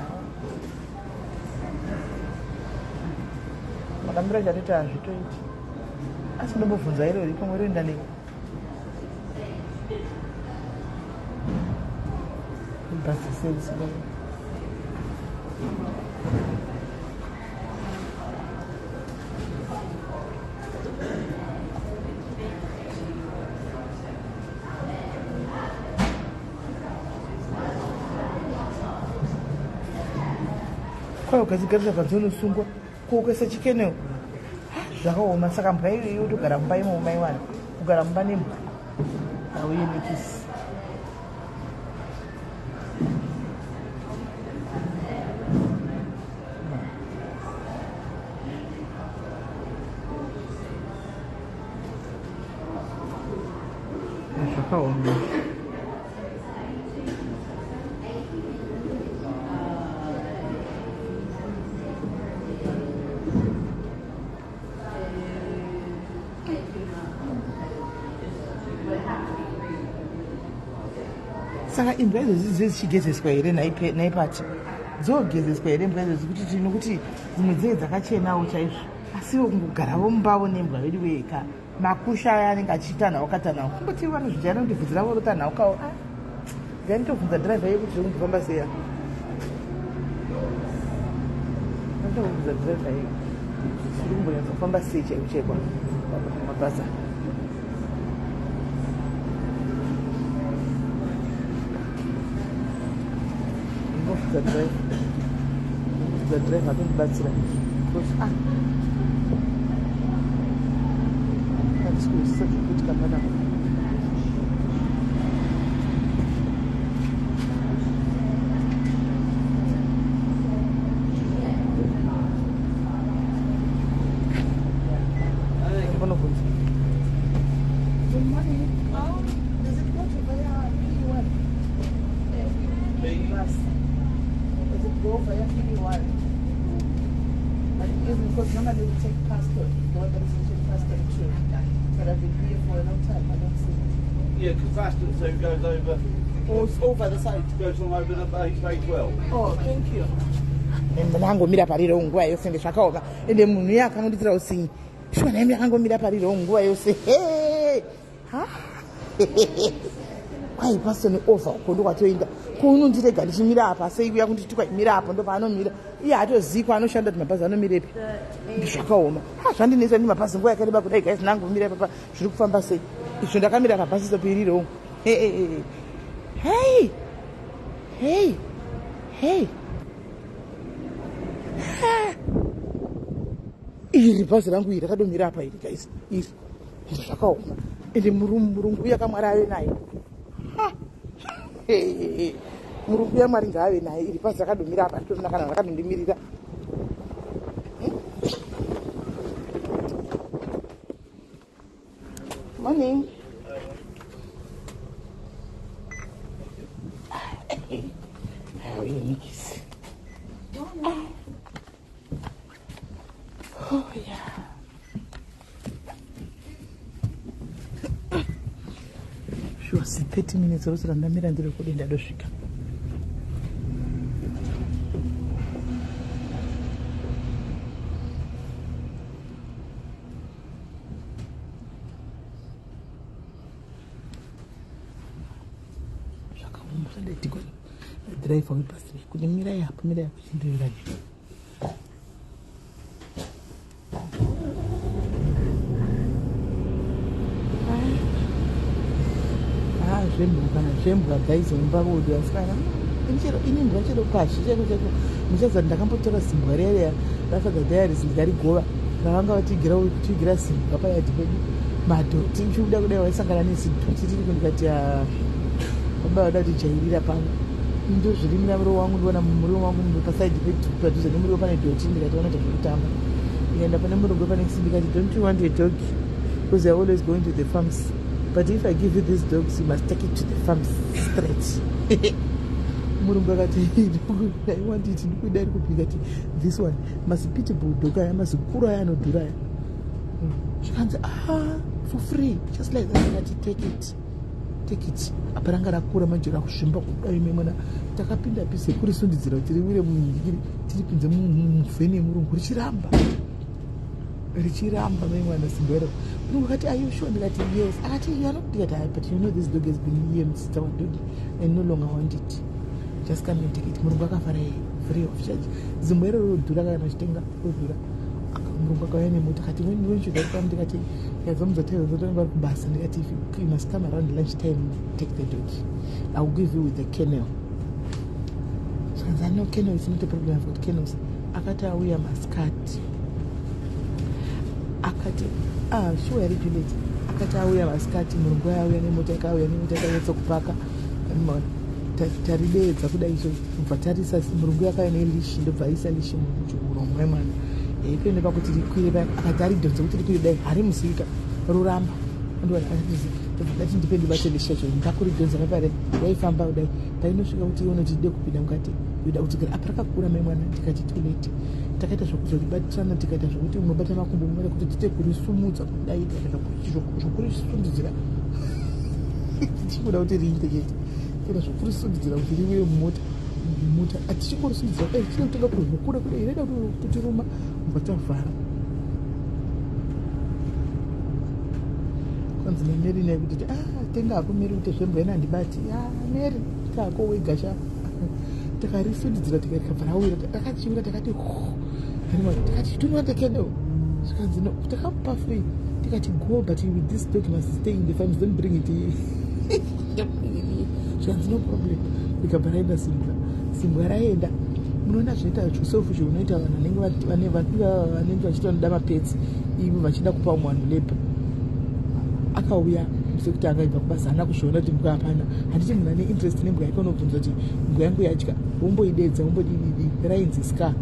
Makamira chatoti hazvitoiti. Asi ndombobvunza irori pamwe roenda nei? Bus service. Kwai ukadzigarisa panze unosungwa, ko ukaisa chikenel zvakaoma. Saka mbwa iyoyo yotogara mumba imomo maiwana kugara mumba nembwa hauye nekisi. Zvakaoma. Saka imbwa idzozi dzichigezeswa here naipati? Dzogezeswa here imbwa idzozi kuti nokuti dzimwe dzinenge dzakachenawo chaizvo, asiwo kungogaravo mumbavo nembwa vedu weka makusha aya anenge achitanhauka tanhauka, kungoti vanozvijaira kuti bvudzi ravo rotanhaukawo. Ah, ndanditobvunza dhiraivha iye kuti zvekumbofamba sei apa. Ndanditobvunza dhiraivha iye zviri kumbonyatsa kufamba sei chaiko chaiko mabhazi. Ndingobvunza dhiraivha, ndingobvunza dhiraivha atondibatsira because ah, handisi kuhwisisa zviri kuitika panapa. Ndinobvunza. Good morning. Does it go to via PE1? Bus. Does it go via PE1? But it isn't because normally we take Paston, the one that is written Paston 2. But I've been here for a long time. I don't see it. Yeah, because Faston 2 goes over, Oh, it's over the side. Goes on over the bay 12. Oh, thank you. Ndangomira pariro nguva yose, ende zvakaoma, ende munhu iye akangonditira usinyi shuwa naimi akangomira pariro nguva yose. Ha, kwai Paston over uko ndokwatoenda kuunondirega ndichimira apa sei kuya kunditi kwaimira apo ndopaanomira iye haatozii kwaanoshanda kuti mabhazi anomirepi. Zvakaoma. Ha, zvandinetsa ndi mabhazi nguva yakareba kudai guys, ndangomira ipapa, zviri kufamba sei izvo? Ndakamira pabhasi stop iriro. Hei, hei, hei! Ha! Iri bhazi rangu iri rakadomira apa iri guys, iri iri. Zvakaoma, ende murungu uya kamwari ave naye. Ha! Hey, murungu uya Mwari ngaave naye. Iri bhazi rakadomira apa ritorina kana rakadondimirira. Morning. How are you, Nikis? Oh, yeah. Sure, si 30 minutes rose randamira ndiri kudi ndadosvika. Zvakaoma, zvandaitikwa dhiraivha webhasi kuti mirai apo, mirai apo, chindirai. Ah, zvembwa kana zvembwa guys, mumba vodu asikana chero ini mbwa chero pashi chaiko chaiko muchaziva. Ndakambotora zimbwa riya riya raFather Diaries ndikarigova ravanga vatigira tigira zimbwa payadhi pedu, madhoti uchibuda kudai waisangana nezidhoti ririko. Ndikati, ah, baba vada kutijairira pano, ndozvirimira muriwo wangu, ndiona muriwo wangu pasaidi padhuze nemuriwo pane dhoti. Ndikati vanoita zvekutamba. Ndikaenda pane murungu panext, ndikati, "Don't you want a dog? Because you are always going to the farms, but if I give you these dogs, you must take it to the farms straight." Murungu akati, "I want it, ndikuida." Iri kupi? Ndikati, "This one, mazipitbull dog aya mazikuru aya anodhura aya." Zvikanzi, "Ah, for free, just like that." Ndikati, "Take it, take it." Apa ranga rakura manje, rakuzvimba kudai memwana. Takapinda pise kurisundidzira kuti riwire munyikiri, tiripinze muvheni yemurungu, richiramba. Richiramba, mai mwana, zimbwa iro. Munhu akati, "Are you sure?" Ndikati, "Yes." Akati, "You are not." Ndikati, "But you know this dog has been here since our dog. I no longer want it, just come and take it." Murungu akafara, free of charge. Zimbwa iro rodhura, kana achitenga rodhura. Murungu akauya nemota, akati, "When should I come?" Ndikati, ndikazomudza taizotanga vari kubasa, ndikati, "You must come around lunch time, take the dog. I will give you with the kennel." Zvikanzi, "No, kennel is not a problem, I've got kennels." Akati auya masikati, akati, "Ah, sure here, Juliet?" Akati auya masikati, murungu auya nemota, akauya nemota, akanyatsokupaka. Taridedza kudai so, kubva tarisa, murungu yakauya neleash, ndobva aisa leash muromo memwana, ipende pakuti rikwire. Akati aridhonza kuti rikwire dai, harimusika, roramba. Ndati, "Ndipe ndibate leash yacho." Ndakuridhonza papare, yaifamba kudai, painosvika kuti ione kuti ide kupinda mukati, yoda kudzokera. Apa rakakura, mai mwana. Ndikati, "Toilet." Takaita zvokuzoribatirana, tikaita zvokuti umwe bata makumbo, umwe kuti tite kurisumudza kudai, tikaita zvokurisundidzira, tichikuda kuti riite chete, toita zvokurisundidzira kuti riuye mumota. Mota atichingorisundidzira kudai, tichida kutenga kurukura kudai, raida kutiruma, mbva tavhara. Kwanzi naMary naye kuti, "Ah, tenga hako Mary, kuti zvembwa ina handibati." Ah, Mary, tako wega sha. Takarisundidzira, tikabva rawira, rakachiwira. Takati, tikati, "Don't want a kennel?" Zvikanzi, "No." Takamupa free, tikati, "Go, but with this dog must stay in the farms, don't bring it here." Zvikanzi, "No problem." Rikabva raenda zimbwa. Zimbwa raenda, munoona zvinoita zvoselfish unoita vanhu vanenge vanenge vachiti vanoda mapets, ivo vachida kupa umwe vanhu labor. Akauya sekuti akaibva kubasa, haana kuzviona kuti mbwa hapana. Handiti munhu ane interest nembwa yake unobvunza kuti, "Mbwa yangu yadya?" Womboidedza, wombodididi. Rainzi Scar,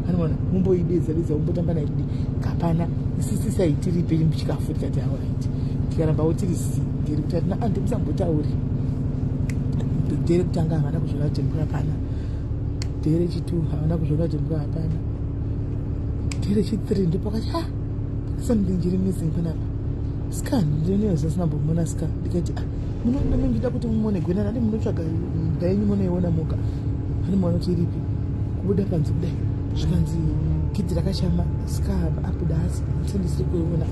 anoona, womboidedza dedza, wombotamba nayo kudi, kapana. Isisi saitiripe chikafu. Tikati, "Alright." Tikarambawo tiri zi ndiri kuti hatina andimusambotauri. Day rekutanga havana kuzviona kuti mbwa hapana. Day rechi2 havana kuzviona kuti mbwa hapana. Day rechi3 ndopakati, "Ha, something chiri missing panapa. Scar ndinezasina Scar." Ndikati, "Ah, munondida kuti mumone gwena nadi, munotsvaga mbwa yenyu, munoiona moga." Anomaona kuti iripi? Kubuda panze kudai, zvikanzi gidhi rakashama. Scar abuda, asi sendisiri kuiona.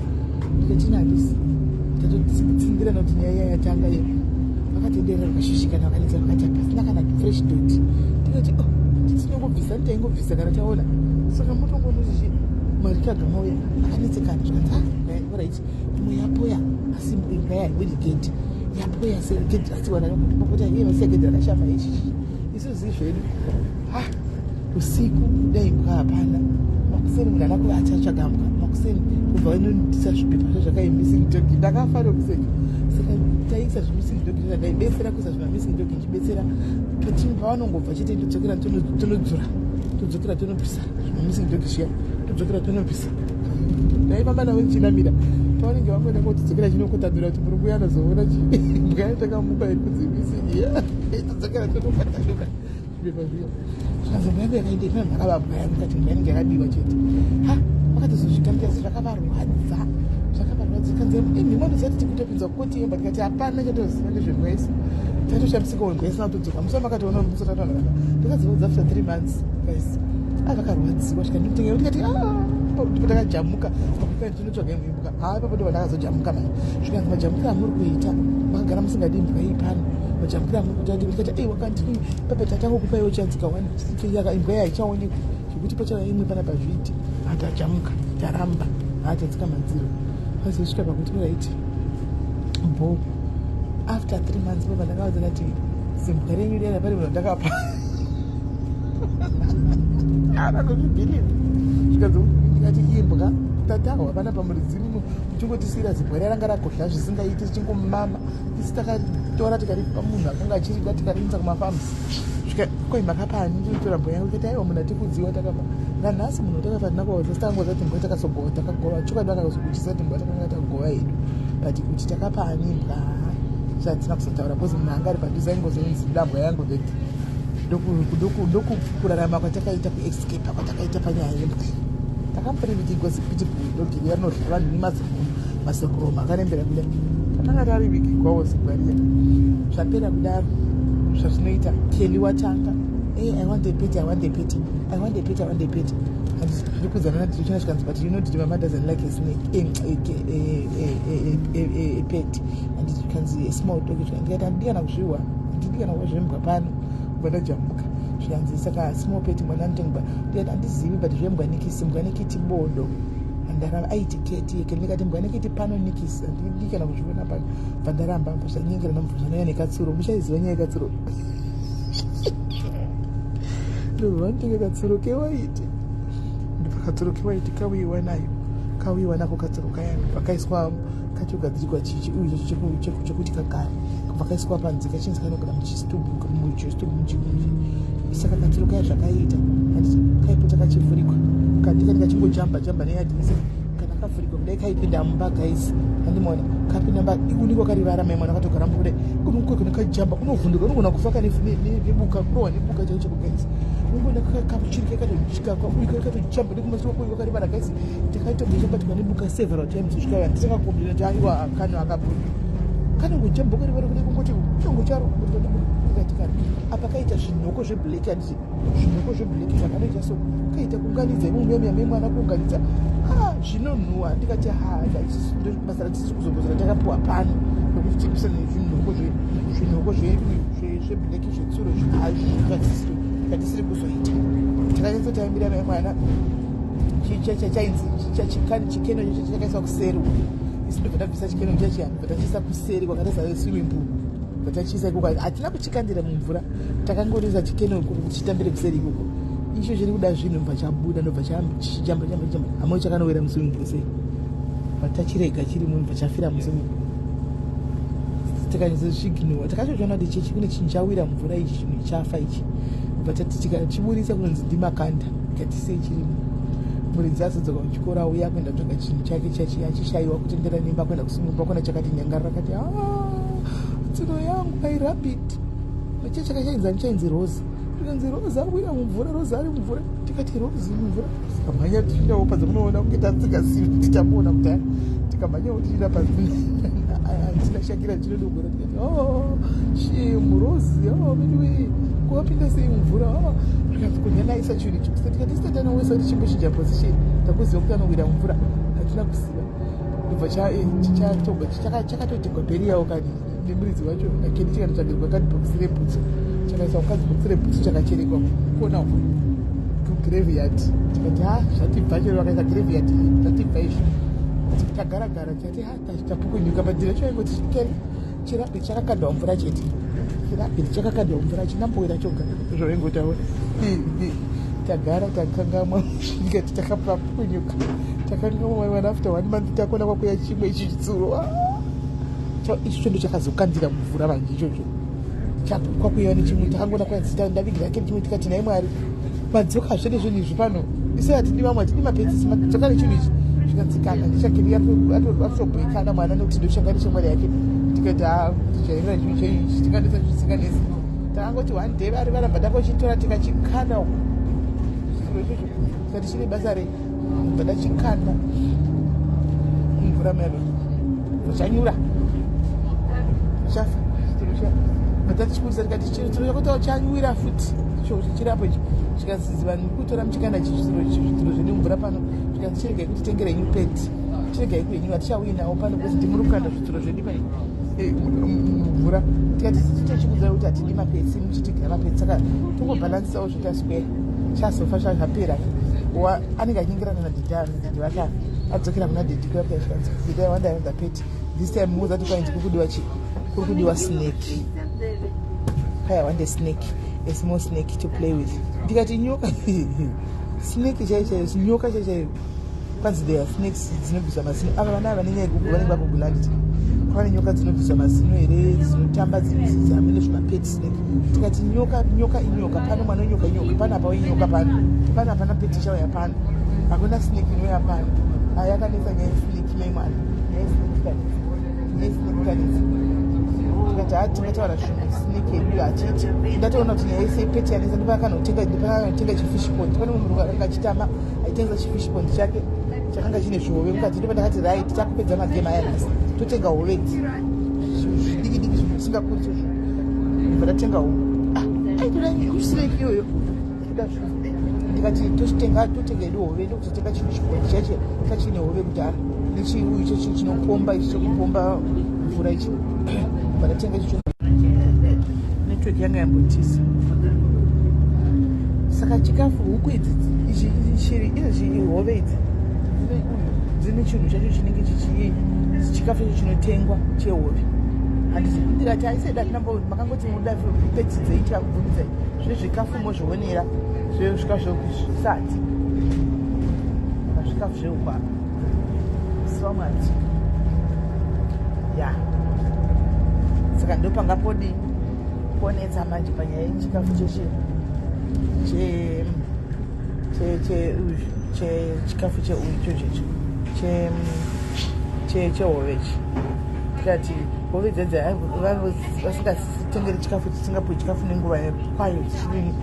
Ndikati, "Handisi tatotsindirana kuti nyaya iya yatanga iyo." Vakatenderera, vakashushikana, vakanetsa, vakati hapasina kana fresh dot. Ndikati, "Oh, tisinongobvisa, nditaingobvisa kana taona, saka mutongonoti maritsvaga mauya." Akanetsekana, zvikanzi, "Ah, alright, imwe yapoya, asi imbwa yaibudi gedhi, yapoya gedhi ratsiwa napota iye masiya gedhi rakashama." Ichichi isu zii zvedu. Ha, usiku kudai mbwa hapana. Makuseni munhu ana kuva achatsvaga mbwa. Makuseni kubva vanondisa zvipepa zvezvakai missing dog. Ndakafa nokuseka. Saka taisa zvimissing dog, ndaibetsera kuisa zvimamissing dog, ndichibetsera pavanongobva chete, ndodzokera, tonodzura, todzokera, tonobvisa zvimamissing dog zviya, todzokera, tonobvisa. Ndaifamba navo ndichinamira pavanenge vangoenda kotidzokera, chinokotanura kuti murungu anozoona mbwa yatakamupa iri kunzi missing iya. Todzokera, tonokotanuka zvipepa zviya. Zvikanzi, "Mbwa yangu yakaenda ipana, makaba mbwa yangu." Kati mbwa yanenge yakabiwa chete. Ha, vakatozosvika mutasi, zvakavarwadza, zvakavarwadza. Kanzi, "Imi motoziva kuti tikutopinzwa koti yemba." Tikati, "Hapana chatoziva nezvembwa isi, tatoshamisika mbwa isina kutodzoka." Musa makatoona kuti musatatoona, ndakadzivodza after 3 months, guys. Avakarwadziwa, zvikanditengera. Tikati ndipo takajamuka tinotsvaga imwe imbwa. Ha, ipapo ndo vandakazojamuka mani. Zvikanzi, "Majamukiro amuri kuita, makagara musingadi imbwa iyi pano, majamukiro amuri kuita." Ndikati, "Ei, wakandii papa, tatangokupaiwo chance kawani, imbwa iyi haichaonekwi zvekuti pachava imwe pana pazviiti." Hatajamuka, taramba, hatatsika madziro. Azosvika pakuti, "Right, bo." After 3 months baba ndakavaudza kati, "Zimbwa renyu rera pari munhu ndakapa." Anazozvibhilivhi. Zvikanzi, ndikati, "Imbwa tatahwa pana pamuridzi muno, muchingotisiyira zimbwa riya ranga ragodya zvisingaiti, richingomama. Isi takatora, tikaripa munhu akanga achirida, tikariinza kumafarms." Koi, "Makapani?" Ndinotora mbwa yangu. Ikati, "Aiwa, munhu atikudziwa takapa nanhasi, munhu takapa tina kuvaudza, sitangoza kuti mbwa takazogova, takagova chokwadi." Vakazokuchisa kuti mbwa takanga tagova hedu, but kuti takapa ani imbwa zvatina kuzotaura, because munhu anga ari padhuze aingozonzi dambwa yangu that. Ndokurarama kwatakaita, kuescapa kwatakaita panyaya yembwa. Takamborivigirwa zipitbull dog riya rinodya vanhu nemazikuroma akarembera kudai. Takanga tarivigirwawo zimbwa riya. Zvapera kudaro, zvazvinoita, Kelly watanga, "Hey, I want a pet, I want a pet, I want a pet, I want a pet." Ndiri kuudzana nadidi chikanzi, "But you know Didi, mama doesn't like a snake, a pet." And chikanzi, "A small dog." Ndikati, "Handidi kana kuzviwa, handidi kana kuva zvembwa pano." Ubva ndajamuka. Zvikanzi, "Saka small pet mwana anotengwa?" Ndikati, "Handizivi, but zvembwa nikisi, mbwa nekiti bodo." Ndaramba. Aiti keti yeke. Ndikati, "Mbwa nekiti pano nikisi, handidi kana kuzviona pano." Bva ndaramba. Bva zvanyengera namubva zvanouya nekatsuro. Muchaiziva nyaya yekatsuro. Ndobva vanotenga katsuro kewaiti. Ndobva katsuro kewaiti kauyiwa nayo, kauyiwa nako katsuro kaya. Ndobva kaiswa, kachogadzirwa chichi uyu chekuti kagare. Kubva kaiswa panze, kachinzi kanogara muchistubu. Saka katsuro kaya zvakaita, handiti kaipota kachivhurikwa, kandikati kachingojamba jamba neyadhise. Kana kavhurikwa kudai, kaipinda mumba, guys. Handimona kapinda mumba, uniko karivara mai mwana katogara mumba kudai, unokona kajamba, unovhunduka, unogona kufa kane nebuka, kurohwa nebuka chaicho chako, guys. Ungoona kamuchiri katojamba nekumasure kwako karivara, guys. Takatombochambatirwa nebuka several times kusvika vanhu tisakakomblena kuti aiwa, kano akabuda kanongojamba karivara kudai, kungoti chongo charo katikari apa kaita zvinhoko zveblack, handiti zvinhoko zveblack zvakanoita so, kaita kunganidza imomo yamai mwana, kuunganidza zvinonhuhwa. Ndikati, ha, basa ratisi kuzombozora takapiwa pano nokuti tibisa nezvinhoko, zvinhoko zveblack zvetsuro zvatisiri kuzoita. Takanyatsotambira mai mwana. Chainzi chikeno chacho chakaiswa kuseri. Isu ndobva tabvisa chikeno chachiya, ndobva tachiisa kuseri kwakaita swimming pool. Bva tachiisa ikoko, hatina kuchikandira mumvura. Takangorisa chikeno ikoko kuti chitambire kuseri ikoko. Icho chiri kuda zvinhu, bva chabuda, ndobva chichijamba jamba jamba. Hamwe chakanowira muswimming pool sei? Bva tachirega chirimo, bva chafira muswimming pool. Tikanyatsochiignowa. Takatochiona kuti chechi kune chinhu chawira mumvura ichi, chinhu chafa ichi. Bva tati tikachiburisa, kunonzi ndimakanda. Tikati sei chirimo? Muridzi azodzoka kuchikoro, auya kuenda kutsvaga chinhu chake chachi, achishayiwa kutendera nemba kuenda kuswimming pool, akona chakati nyangarara. Akati, "Ah, tsuro yangu, my rabbit." Chachaka chainzi ani? Chainzi Rose. Tikanzi Rose awira mumvura, Rose ari mumvura. Tikati Rose mumvura, tikamhanya tichiendawo panze. Munoona kunge tatsika simbi, tichamuona kudhaya. Tikamhanyawo tichienda panze, handina shakira chinodogora. Tikati, "Oh shame, Rose, oh anyway, kuwapinda sei mumvura?" Oh, zvikanzi kunyanaisa chinhu ichi. Tikati tisati anowesa kuti chimbochinja position, takuziva kuti anowira mumvura, hatina kuziva. Ndobva chatogwa, chakatoitirwa burial kani nemuridzi wacho nakeni. Chikatotsvagirwa kadhibhokisi rebhutsu, chakaiswa mukadhibhokisi rebhutsu, chakacherekwa kona uko kugraveyard. Tikati, ha, zvatibva chero vakaisa graveyard, zvatibva izvi. Tagaragara, tikati, ha, tapukunyuka. But racho aingoti chirabbit chakakandwa mvura chete, chirabbit chakakandwa mvura, chinambowira choga zvaingotaura. Tagara takangamwa. Tikati takapapukunyuka, takangamwa mwana. After one month takona kwakuya chimwe ichi chitsuro. Ichi chondo chakazokandira mumvura manje ichocho. Kwakuiva nechimwe, takangona kwanzi ndavigira ke chimwe. Tikati, "Nhai Mwari, madzokazve nezvinhu izvi pano. Isi hatidi vamwe, hatidi mapedzisi, madzoka nechinhu ichi." Zvikanzikana ndichakiri atobhoikana mwana nekuti ndochanga neshamwari yake. Tikati, ha, tichairira chinhu chenyu ichi, tinganetsa chisinganetsi. Takangoti one day vari varamba, tangochitora tikachikanda uko chiro ichocho. Tikati chine basa rei? Bva ndachikanda mumvura mero, chanyura, chafa bva. Tikati chiro chakuti chanyura futi chirapo ichi. Chikanzi, "Vanhu kutora muchikanda zvitiro zvedu mvura pano." Zvikanzi, "Chiregai kuti tengerenyu pet, chiregai kuhenyu, hatichauyi nawo pano because ndimuri kukanda zvitiro zvedu mumvura." Tikati tichikudzai kuti hatidi mapets, muchitigira mapets, saka tongobhalansisawo zvoita square. Chazofa, zvapera. Anenge achinyengerana nadhidhi vake, adzokera kuna dhidhi kuya. Chikanzi, "Dhidhi, I want another pet this time." Muudza kuti kwainzi kuri kudiwa chi? Kuri kudiwa snake. "I want a snake, a small snake to play with." Ndikati, "Nyoka?" Snake chaiyo chaiyo, nyoka chaiyo chaiyo. Kwanzi there are snakes dzinobviswa mazino. Ava vana ava nenyaya yekugu vanenge vagugula, nditi kwava nenyoka dzinobviswa mazino here, dzinotamba dzamene zvimapet snake. Tikati nyoka, nyoka inyoka pano, mwana wenyoka inyoka pano, apa inyoka pano, pano hapana pet ichauya pano, hakuna snake inouya pano. Ayakanetsa nyaya yesnake, mai mwana, nyaya yesnake kanetsa, nyaya yesnake kanetsa. Tikati, ha, tingataura zvimwe, snake yedu hatiiti. Ndatoona kuti nyaya yese pet yanetsa. Ndipakanotenga chifish pond. Pane mumwe murungu akanga achitama, aitengesa chifish pond chake chakanga chine zvihove mukati. Ndipo ndakati, right, takupedza magame aya nhasi, totenga hove idzi zvidiki diki, zvinhu zvisingakuri chozvo. Ndibva ndatenga hove. Aitoda snake iyoyo, kuda zvinhu. Ndikati tochitenga, totenga hedu hove, ndokuzotenga chinhu chigonhi chache chachine hove kudhara nechiuyu chechi chinopomba ichi chekupomba mvura ichi, bva ndatenga ichi. Network yanga yambotisa. Saka chikafu, huku idzi, ichi shiri izvi, hove idzi dzine uyu, dzine chinhu chacho chinenge chichi chikafu chacho chinotengwa chehove, handiti? Ndikati aiseda tinambo makangoti muda petsi dzeita kubvunzai zvezvikafu, mozvionera zvezvika zvekusati zvikafu zvehuku apa somati ya. Saka ndopanga podi ponetsa manje panyaya yechikafu chechi che che che che chikafu cheuyu ichochecho che che chehove ichi. Tikati hove dzedze vasingatengeri chikafu, tisingapuwi chikafu nenguva kwayo, chichidini?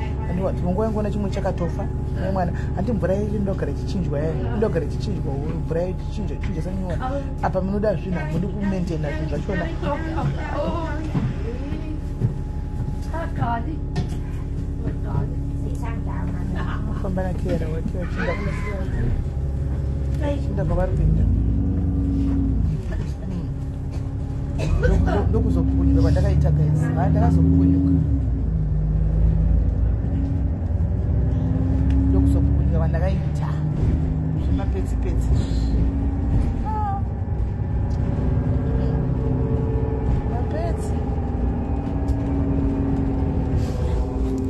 Nguva yanguona chimwe chakatofa nemwana, handi? Mvura yacho inogara ichichinjwa, yayo inogara ichichinjwa, mvura yacho ichinjwa chinjwa sanyuwana. Apa munoda zvinhu, hamudi kumaintaina zvinhu zvachona. Kufamba nakera wake vachinda kwavari kuenda, ndokuzopunyuka kwandakaita, guys. Ha, ndakazopunyuka, ndokuzopunyuka kwandakaita zvemapetsipetsi. Ah. Mapetsi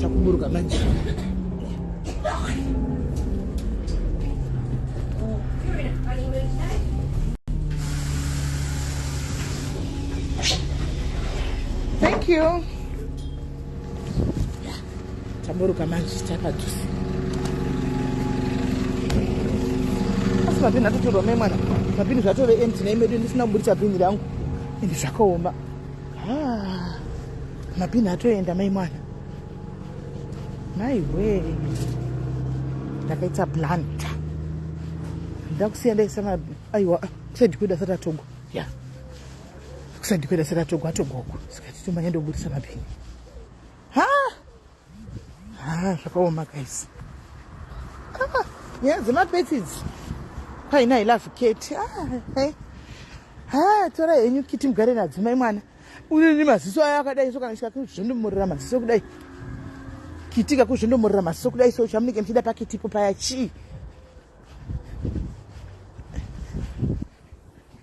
takuburuka manje. You're in a funny mood today. Thank you. Taburuka manje, tapadhuze, asi mabhini atotorwa mai mwana, mabhini zvatove empty naimedu. Ndisina kuburitsa bhini rangu, ende zvakaoma. Ah, mabhini atoenda mai mwana. Maiwe, ndakaita blunder, ndakusiya ndaisa. Aiwa, kuside kwedu asati atogwa ya, kuside kwedu asati atogwa, atogwa uku. Saka titomanya ndoburitsa mabhini. Ha ha, zvakaoma guys. Ah, nyaya dzemapetsi idzi paina. I love cat. Ah, hey. Ha, tora henyu kiti mugare nadzo mai mwana. Unini maziso aya akadai so, kana chikakuzvondomorera maziso kudai, kiti kakuzvondomorera maziso kudai so, chamunenge muchida pakitipo paya chii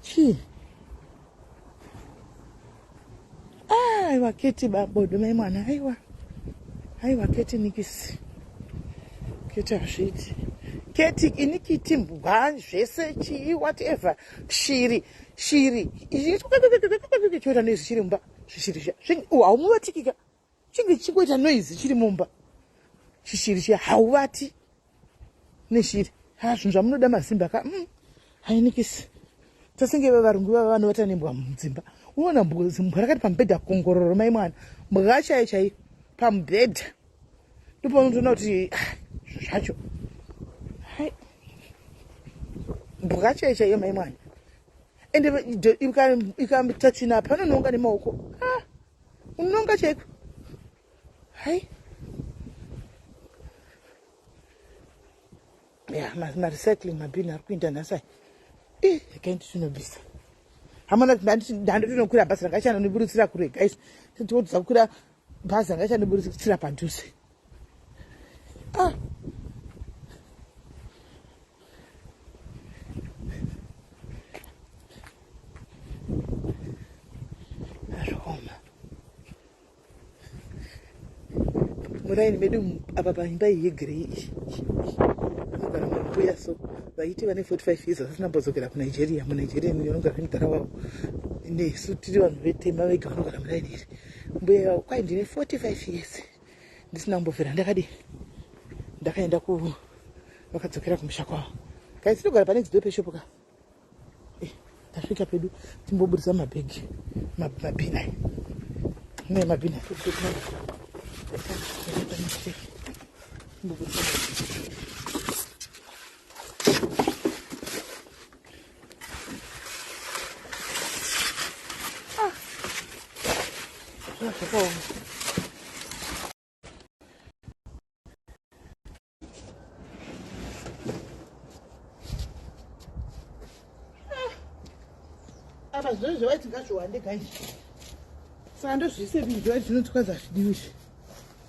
chii? Aiwa, keti babodo mai mwana. Aiwa, aiwa, keti nikisi, keti hazviiti, keti ini kiti mbwa zvese chii whatever, shiri shiri choita noise chiri mumba. Zvishiri zviya haumuvatikika, chinge chichingoita noise chiri mumba. Chishiri chiya hauvati neshiri. Ha, zvinhu zvamunoda mazimba ka. Hainikisi tasenge varungu vava vanovata nembwa mudzimba. Unoona zimbwa rakati pamubhedha kongororo mai mwana, mbwa chaiyo chaiyo pamubhedha. Ndopaunotoona kuti ah, zvinhu zvacho hai, mbwa chaiyo chaiyo mai mwana. Ende ikatatsvina panononga nemaoko. Ah, unonga chaiko. Hai ya, marecycling mabhini ari kuinda nhasi ai. I regai nditinobvisa hamana. Ndandotinokwira bhazi ranga chanoniburitsira kure guys. Totodza kukwira bhazi ranga chanoniburitsira padhuze. Ah, zvakaoma muraini medu apa. Paimba iyi yegrey iyi vanogara mambuya so, vaiti vane 45 years vasina mbodzokera kuNigeria. MuNigeria vanogara nemudhara wavo, nesu tiri vanhu vetema vega vanogara muraini iri. Mbuya yavo kwai, "Ndine 45 years ndisina kumbobvira ndakadi ndakaenda ku." Vakadzokera kumusha kwavo. Kai tinogara pane dzido peshopo ka. Tasvika pedu, timboburitsa mabhegi, mabhini aya ne mabhini timboburitsa. Ah, zvakaoma. Apa zvinhu zvewaiti ngazviwande guys. Saka ndozviisepi zvewaiti zvinonzi kwanzi hazvidiwi izvi.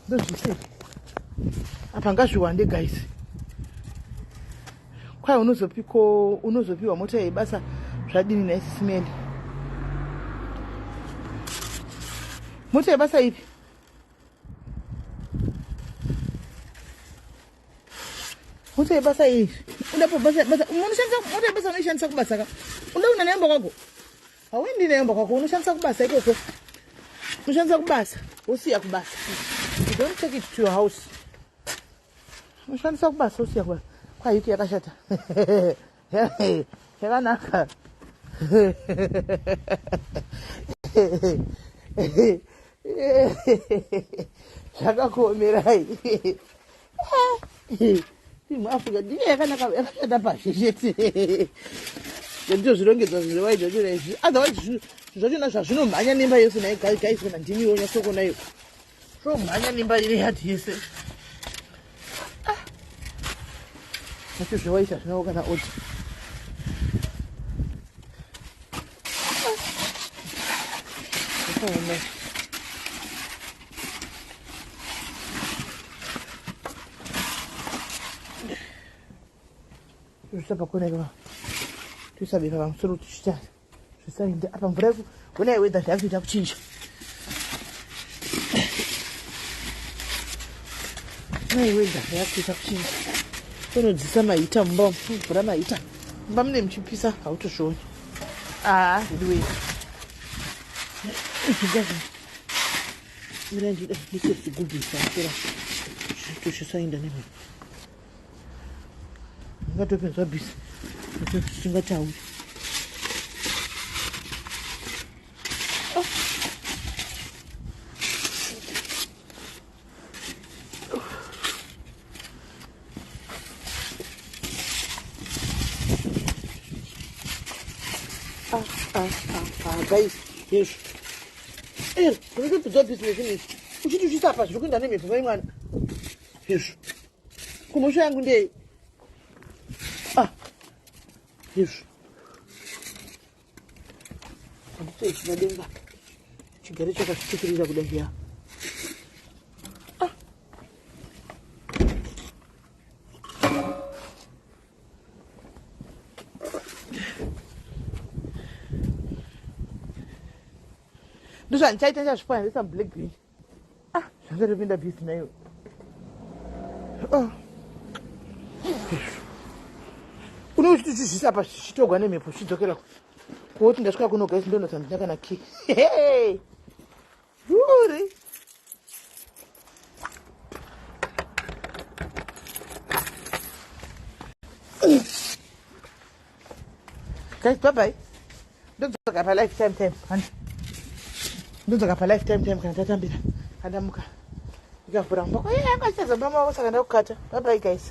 Ndozviisepi. Apa ngazviwande guys. Kwai unozopiko unozopiwa mota yebasa zvadini nhai sisi Meli? Mota yebasa ipi? Mota yebasa iyi. Unoda basa basa unoshandisa mota yebasa unoishandisa kubasa ka. Unoda kuenda nayo kwako. Hauendi nayo kwako unoshandisa kubasa ikoko. Unoshandisa kubasa wosiya kubasa. You don't take it to your house. Unoshandisa kubasa wosiya kubasa. Kwa UK yakashata. Yakanaka. Zvakakuomerai. Muafrica ndiye yakanaka yakashata pazvechete. Ndizvo zvirongedzwa zvewaiti zvachona izvi. Otherwise zvinhu zvachona zvazvinomhanya nemba yese naye guys kana ndimiwo nyatsokuona Zvomhanya nemba iri yadhi yese. Ah. Zvacho zvewaita zvinawo kana oti. Zvakaoma. Zvisa pakona ipapa. Toisa bepa pamusoro tichita. Zvisaende apa mvura yeku honai weather zvakuita kuchinja. Honai weather zvakuita kuchinja. Tonodzisa maita mumba mvura maita. Mumba mune muchipisa hautozvioni. Ah, anyway. Mira ndida ndise chigubhu chakura. Zvisaenda nemhepo. Ndingatopinzwa bhisi tingatauri. Ah, ah, ah, ah, guys, hezvo. Eh, ndinotopinzwa bhisi nezvinhu izvi. Uchiti uchisapa zviri kuenda nemhepo mai mwana. Hezvo. Kumhosva yangu ndei? Ah. Hezvo. Handitoichida denga. Chigare chakasvikirira kudai ya. Ah. Ndozvandichaita ndichazvipoya ndisa black green. Ah, zvandatopinda busy nayo. Oh. Unochitizvisa apa zvichitogwa nemhepo zvichidzokera kuoti ndasvika kuno guys ndonotsa ndina kana key. Hey! Uri. Guys, bye bye. Ndodzoka pa life time time. Handi. Ndodzoka pa life time time kana tatambira. Andamuka. Ndikavhura mumba. Kwa yeye akacheza mama wako saka ndakukata. Bye bye guys.